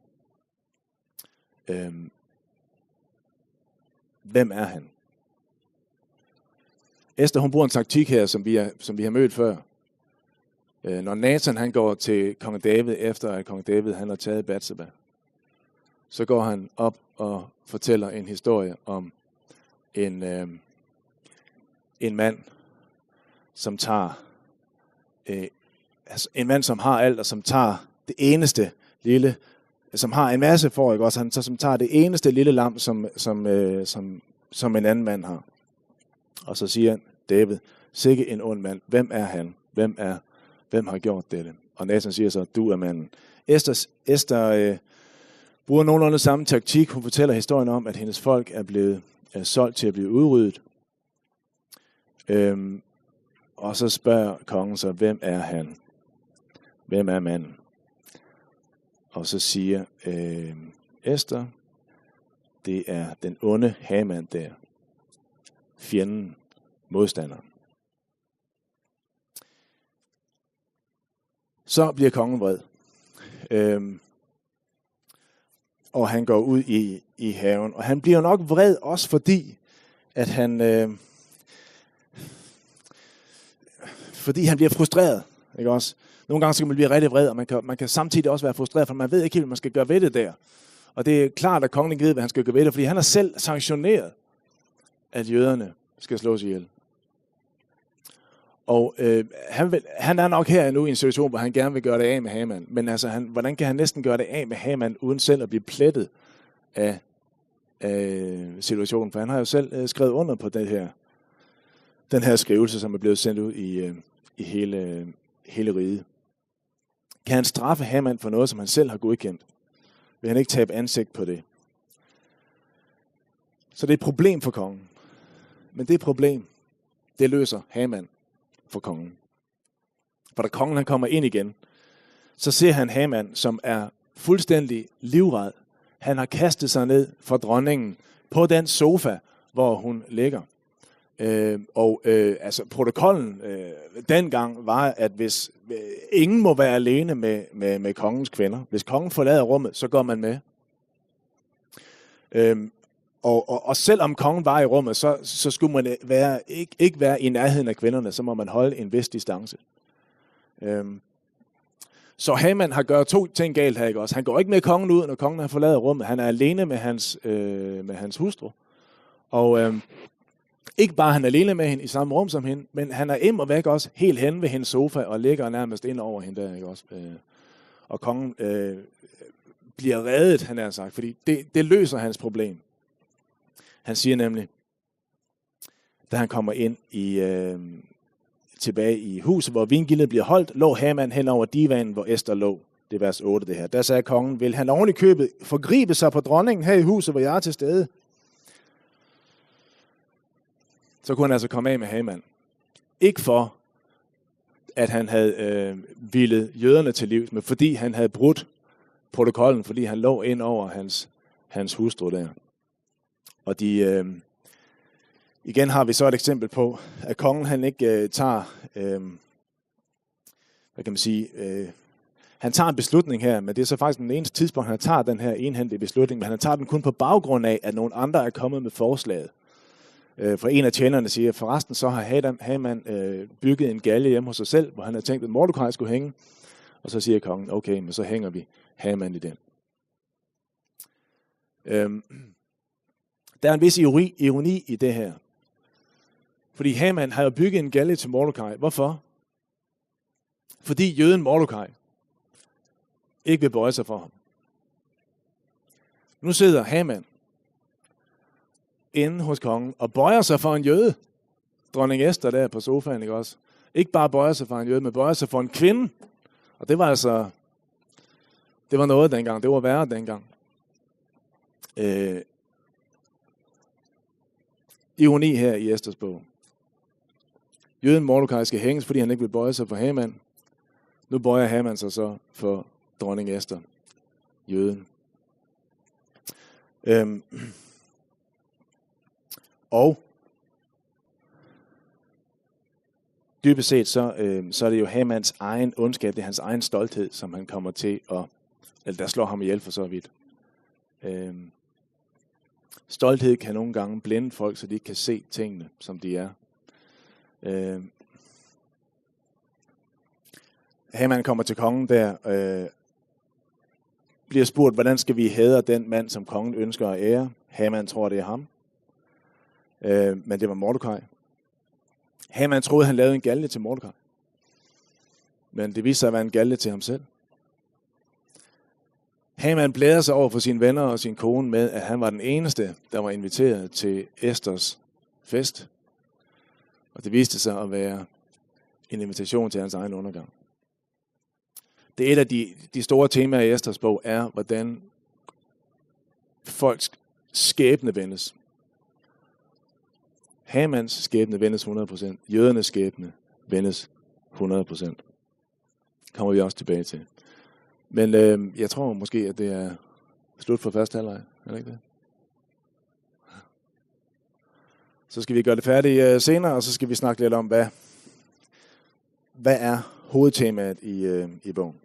Øhm, "Hvem er han?" Esther, hun bruger en taktik her, som vi, er, som vi har mødt før. Øh, når Nathan, han går til kong David, efter at kong David, han har taget Bathsheba, så går han op og fortæller en historie om en, øh, en mand, som tager, øh, altså en mand, som har alt, og som tager det eneste lille, som har en masse får, ikke også? Han så som tager det eneste lille lam, som, som, øh, som, som en anden mand har. Og så siger David: "Sikke en ond mand. Hvem er han? Hvem er, hvem har gjort dette?" Og Nathan siger så: "Du er manden." Esther, Esther øh, bruger nogenlunde samme taktik. Hun fortæller historien om, at hendes folk er blevet øh, solgt til at blive udryddet. Øhm, og så spørger kongen så: "Hvem er han? Hvem er manden?" Og så siger øhm, Esther: "Det er den onde Haman der. Fjenden, modstanderen." Så bliver kongen vred. Øhm, og han går ud i, i haven. Og han bliver nok vred også fordi, at han, øh, fordi han bliver frustreret. Ikke også? Nogle gange så kan man blive rigtig vred, og man kan, man kan samtidig også være frustreret, for man ved ikke helt, hvad man skal gøre ved det der. Og det er klart, at kongen ikke ved, hvad han skal gøre ved det, fordi han har selv sanktioneret, at jøderne skal slås ihjel. Og øh, han, vil, han er nok her nu i en situation, hvor han gerne vil gøre det af med Haman. Men altså, han, hvordan kan han næsten gøre det af med Haman, uden selv at blive plettet af, af situationen? For han har jo selv øh, skrevet under på det her, den her skrivelse, som er blevet sendt ud i, øh, i hele, hele riget. Kan han straffe Haman for noget, som han selv har godkendt? Vil han ikke tabe ansigt på det? Så det er et problem for kongen. Men det problem, det løser Haman for kongen. For da kongen, han kommer ind igen, så ser han Haman, som er fuldstændig livræd. Han har kastet sig ned for dronningen på den sofa, hvor hun ligger. Øh, og øh, altså, protokollen øh, dengang var, at hvis øh, ingen må være alene med, med, med kongens kvinder, hvis kongen forlader rummet, så går man med. Øhm, og, og, og selvom kongen var i rummet, så, så skulle man øh, være, ikke, ikke være i nærheden af kvinderne, så må man holde en vis distance. Øhm, så Haman har gjort to ting galt her, ikke også? Han går ikke med kongen ud, når kongen har forladt rummet. Han er alene med hans, øh, med hans hustru. Og øhm, ikke bare han er alene med hende i samme rum som hende, men han er immer væk også helt hen ved hendes sofa og ligger nærmest ind over hende der, ikke også? Øh, og kongen øh, bliver reddet, han har sagt, fordi det, det løser hans problem. Han siger nemlig, da han kommer ind i, øh, tilbage i huset, hvor vingildet bliver holdt, lå Haman hen over divanen, hvor Esther lå. Det er vers otte, det her. Der sagde kongen: "Vil han oven i købet forgribe sig på dronningen her i huset, hvor jeg er til stede?" Så kunne han altså komme af med Haman. Ikke for, at han havde øh, villet jøderne til livs, men fordi han havde brudt protokollen, fordi han lå ind over hans, hans hustru der. Og de, øh, igen har vi så et eksempel på, at kongen han ikke øh, tager, øh, hvad kan man sige, øh, han tager en beslutning her, men det er så faktisk den eneste tidspunkt, han tager den her enhændige beslutning, men han tager den kun på baggrund af, at nogle andre er kommet med forslaget. Øh, for en af tjenerne siger: "Forresten så har Haman øh, bygget en galge hjemme hos sig selv, hvor han har tænkt, at Mordecai skulle hænge." Og så siger kongen: "Okay, men så hænger vi Haman i den." Øhm, der er en vis ironi, ironi i det her. Fordi Haman har jo bygget en galge til Mordecai. Hvorfor? Fordi jøden Mordecai ikke vil bøje sig for ham. Nu sidder Haman inde hos kongen og bøjer sig for en jøde. Dronning Esther der på sofaen, ikke også? Ikke bare bøjer sig for en jøde, men bøjer sig for en kvinde. Og det var altså, det var noget dengang. Det var værre dengang. Øh, ironi her i Esthers bog. Jøden Mordecai skal hænges, fordi han ikke vil bøje sig for Haman. Nu bøjer Haman sig så for dronning Esther, jøden. Øhm, og dybest set så, øhm, så er det jo Hamans egen ondskab, det er hans egen stolthed, som han kommer til at, eller der slår ham ihjel for så vidt. Øhm, stolthed kan nogle gange blinde folk, så de ikke kan se tingene, som de er. Øhm, Haman kommer til kongen der, øh, bliver spurgt, hvordan skal vi hædre den mand, som kongen ønsker at ære? Haman tror, det er ham. Øh, men det var Mordecai. Haman troede, han lavede en galge til Mordecai. Men det viste sig at være en galge til ham selv. Haman blæder sig over for sine venner og sin kone med, at han var den eneste, der var inviteret til Esthers fest. Og det viste sig at være en invitation til hans egen undergang. Det er et af de, de store temaer i Esthers bog, er, hvordan folks skæbne vendes. Hamans skæbne vendes hundrede procent. Jødernes skæbne vendes hundrede procent. Kommer vi også tilbage til. Men øh, jeg tror måske, at det er slut for første halvleg. Er det ikke det? Så skal vi gøre det færdigt øh, senere, og så skal vi snakke lidt om, hvad, hvad er hovedtemaet i, øh, i bogen.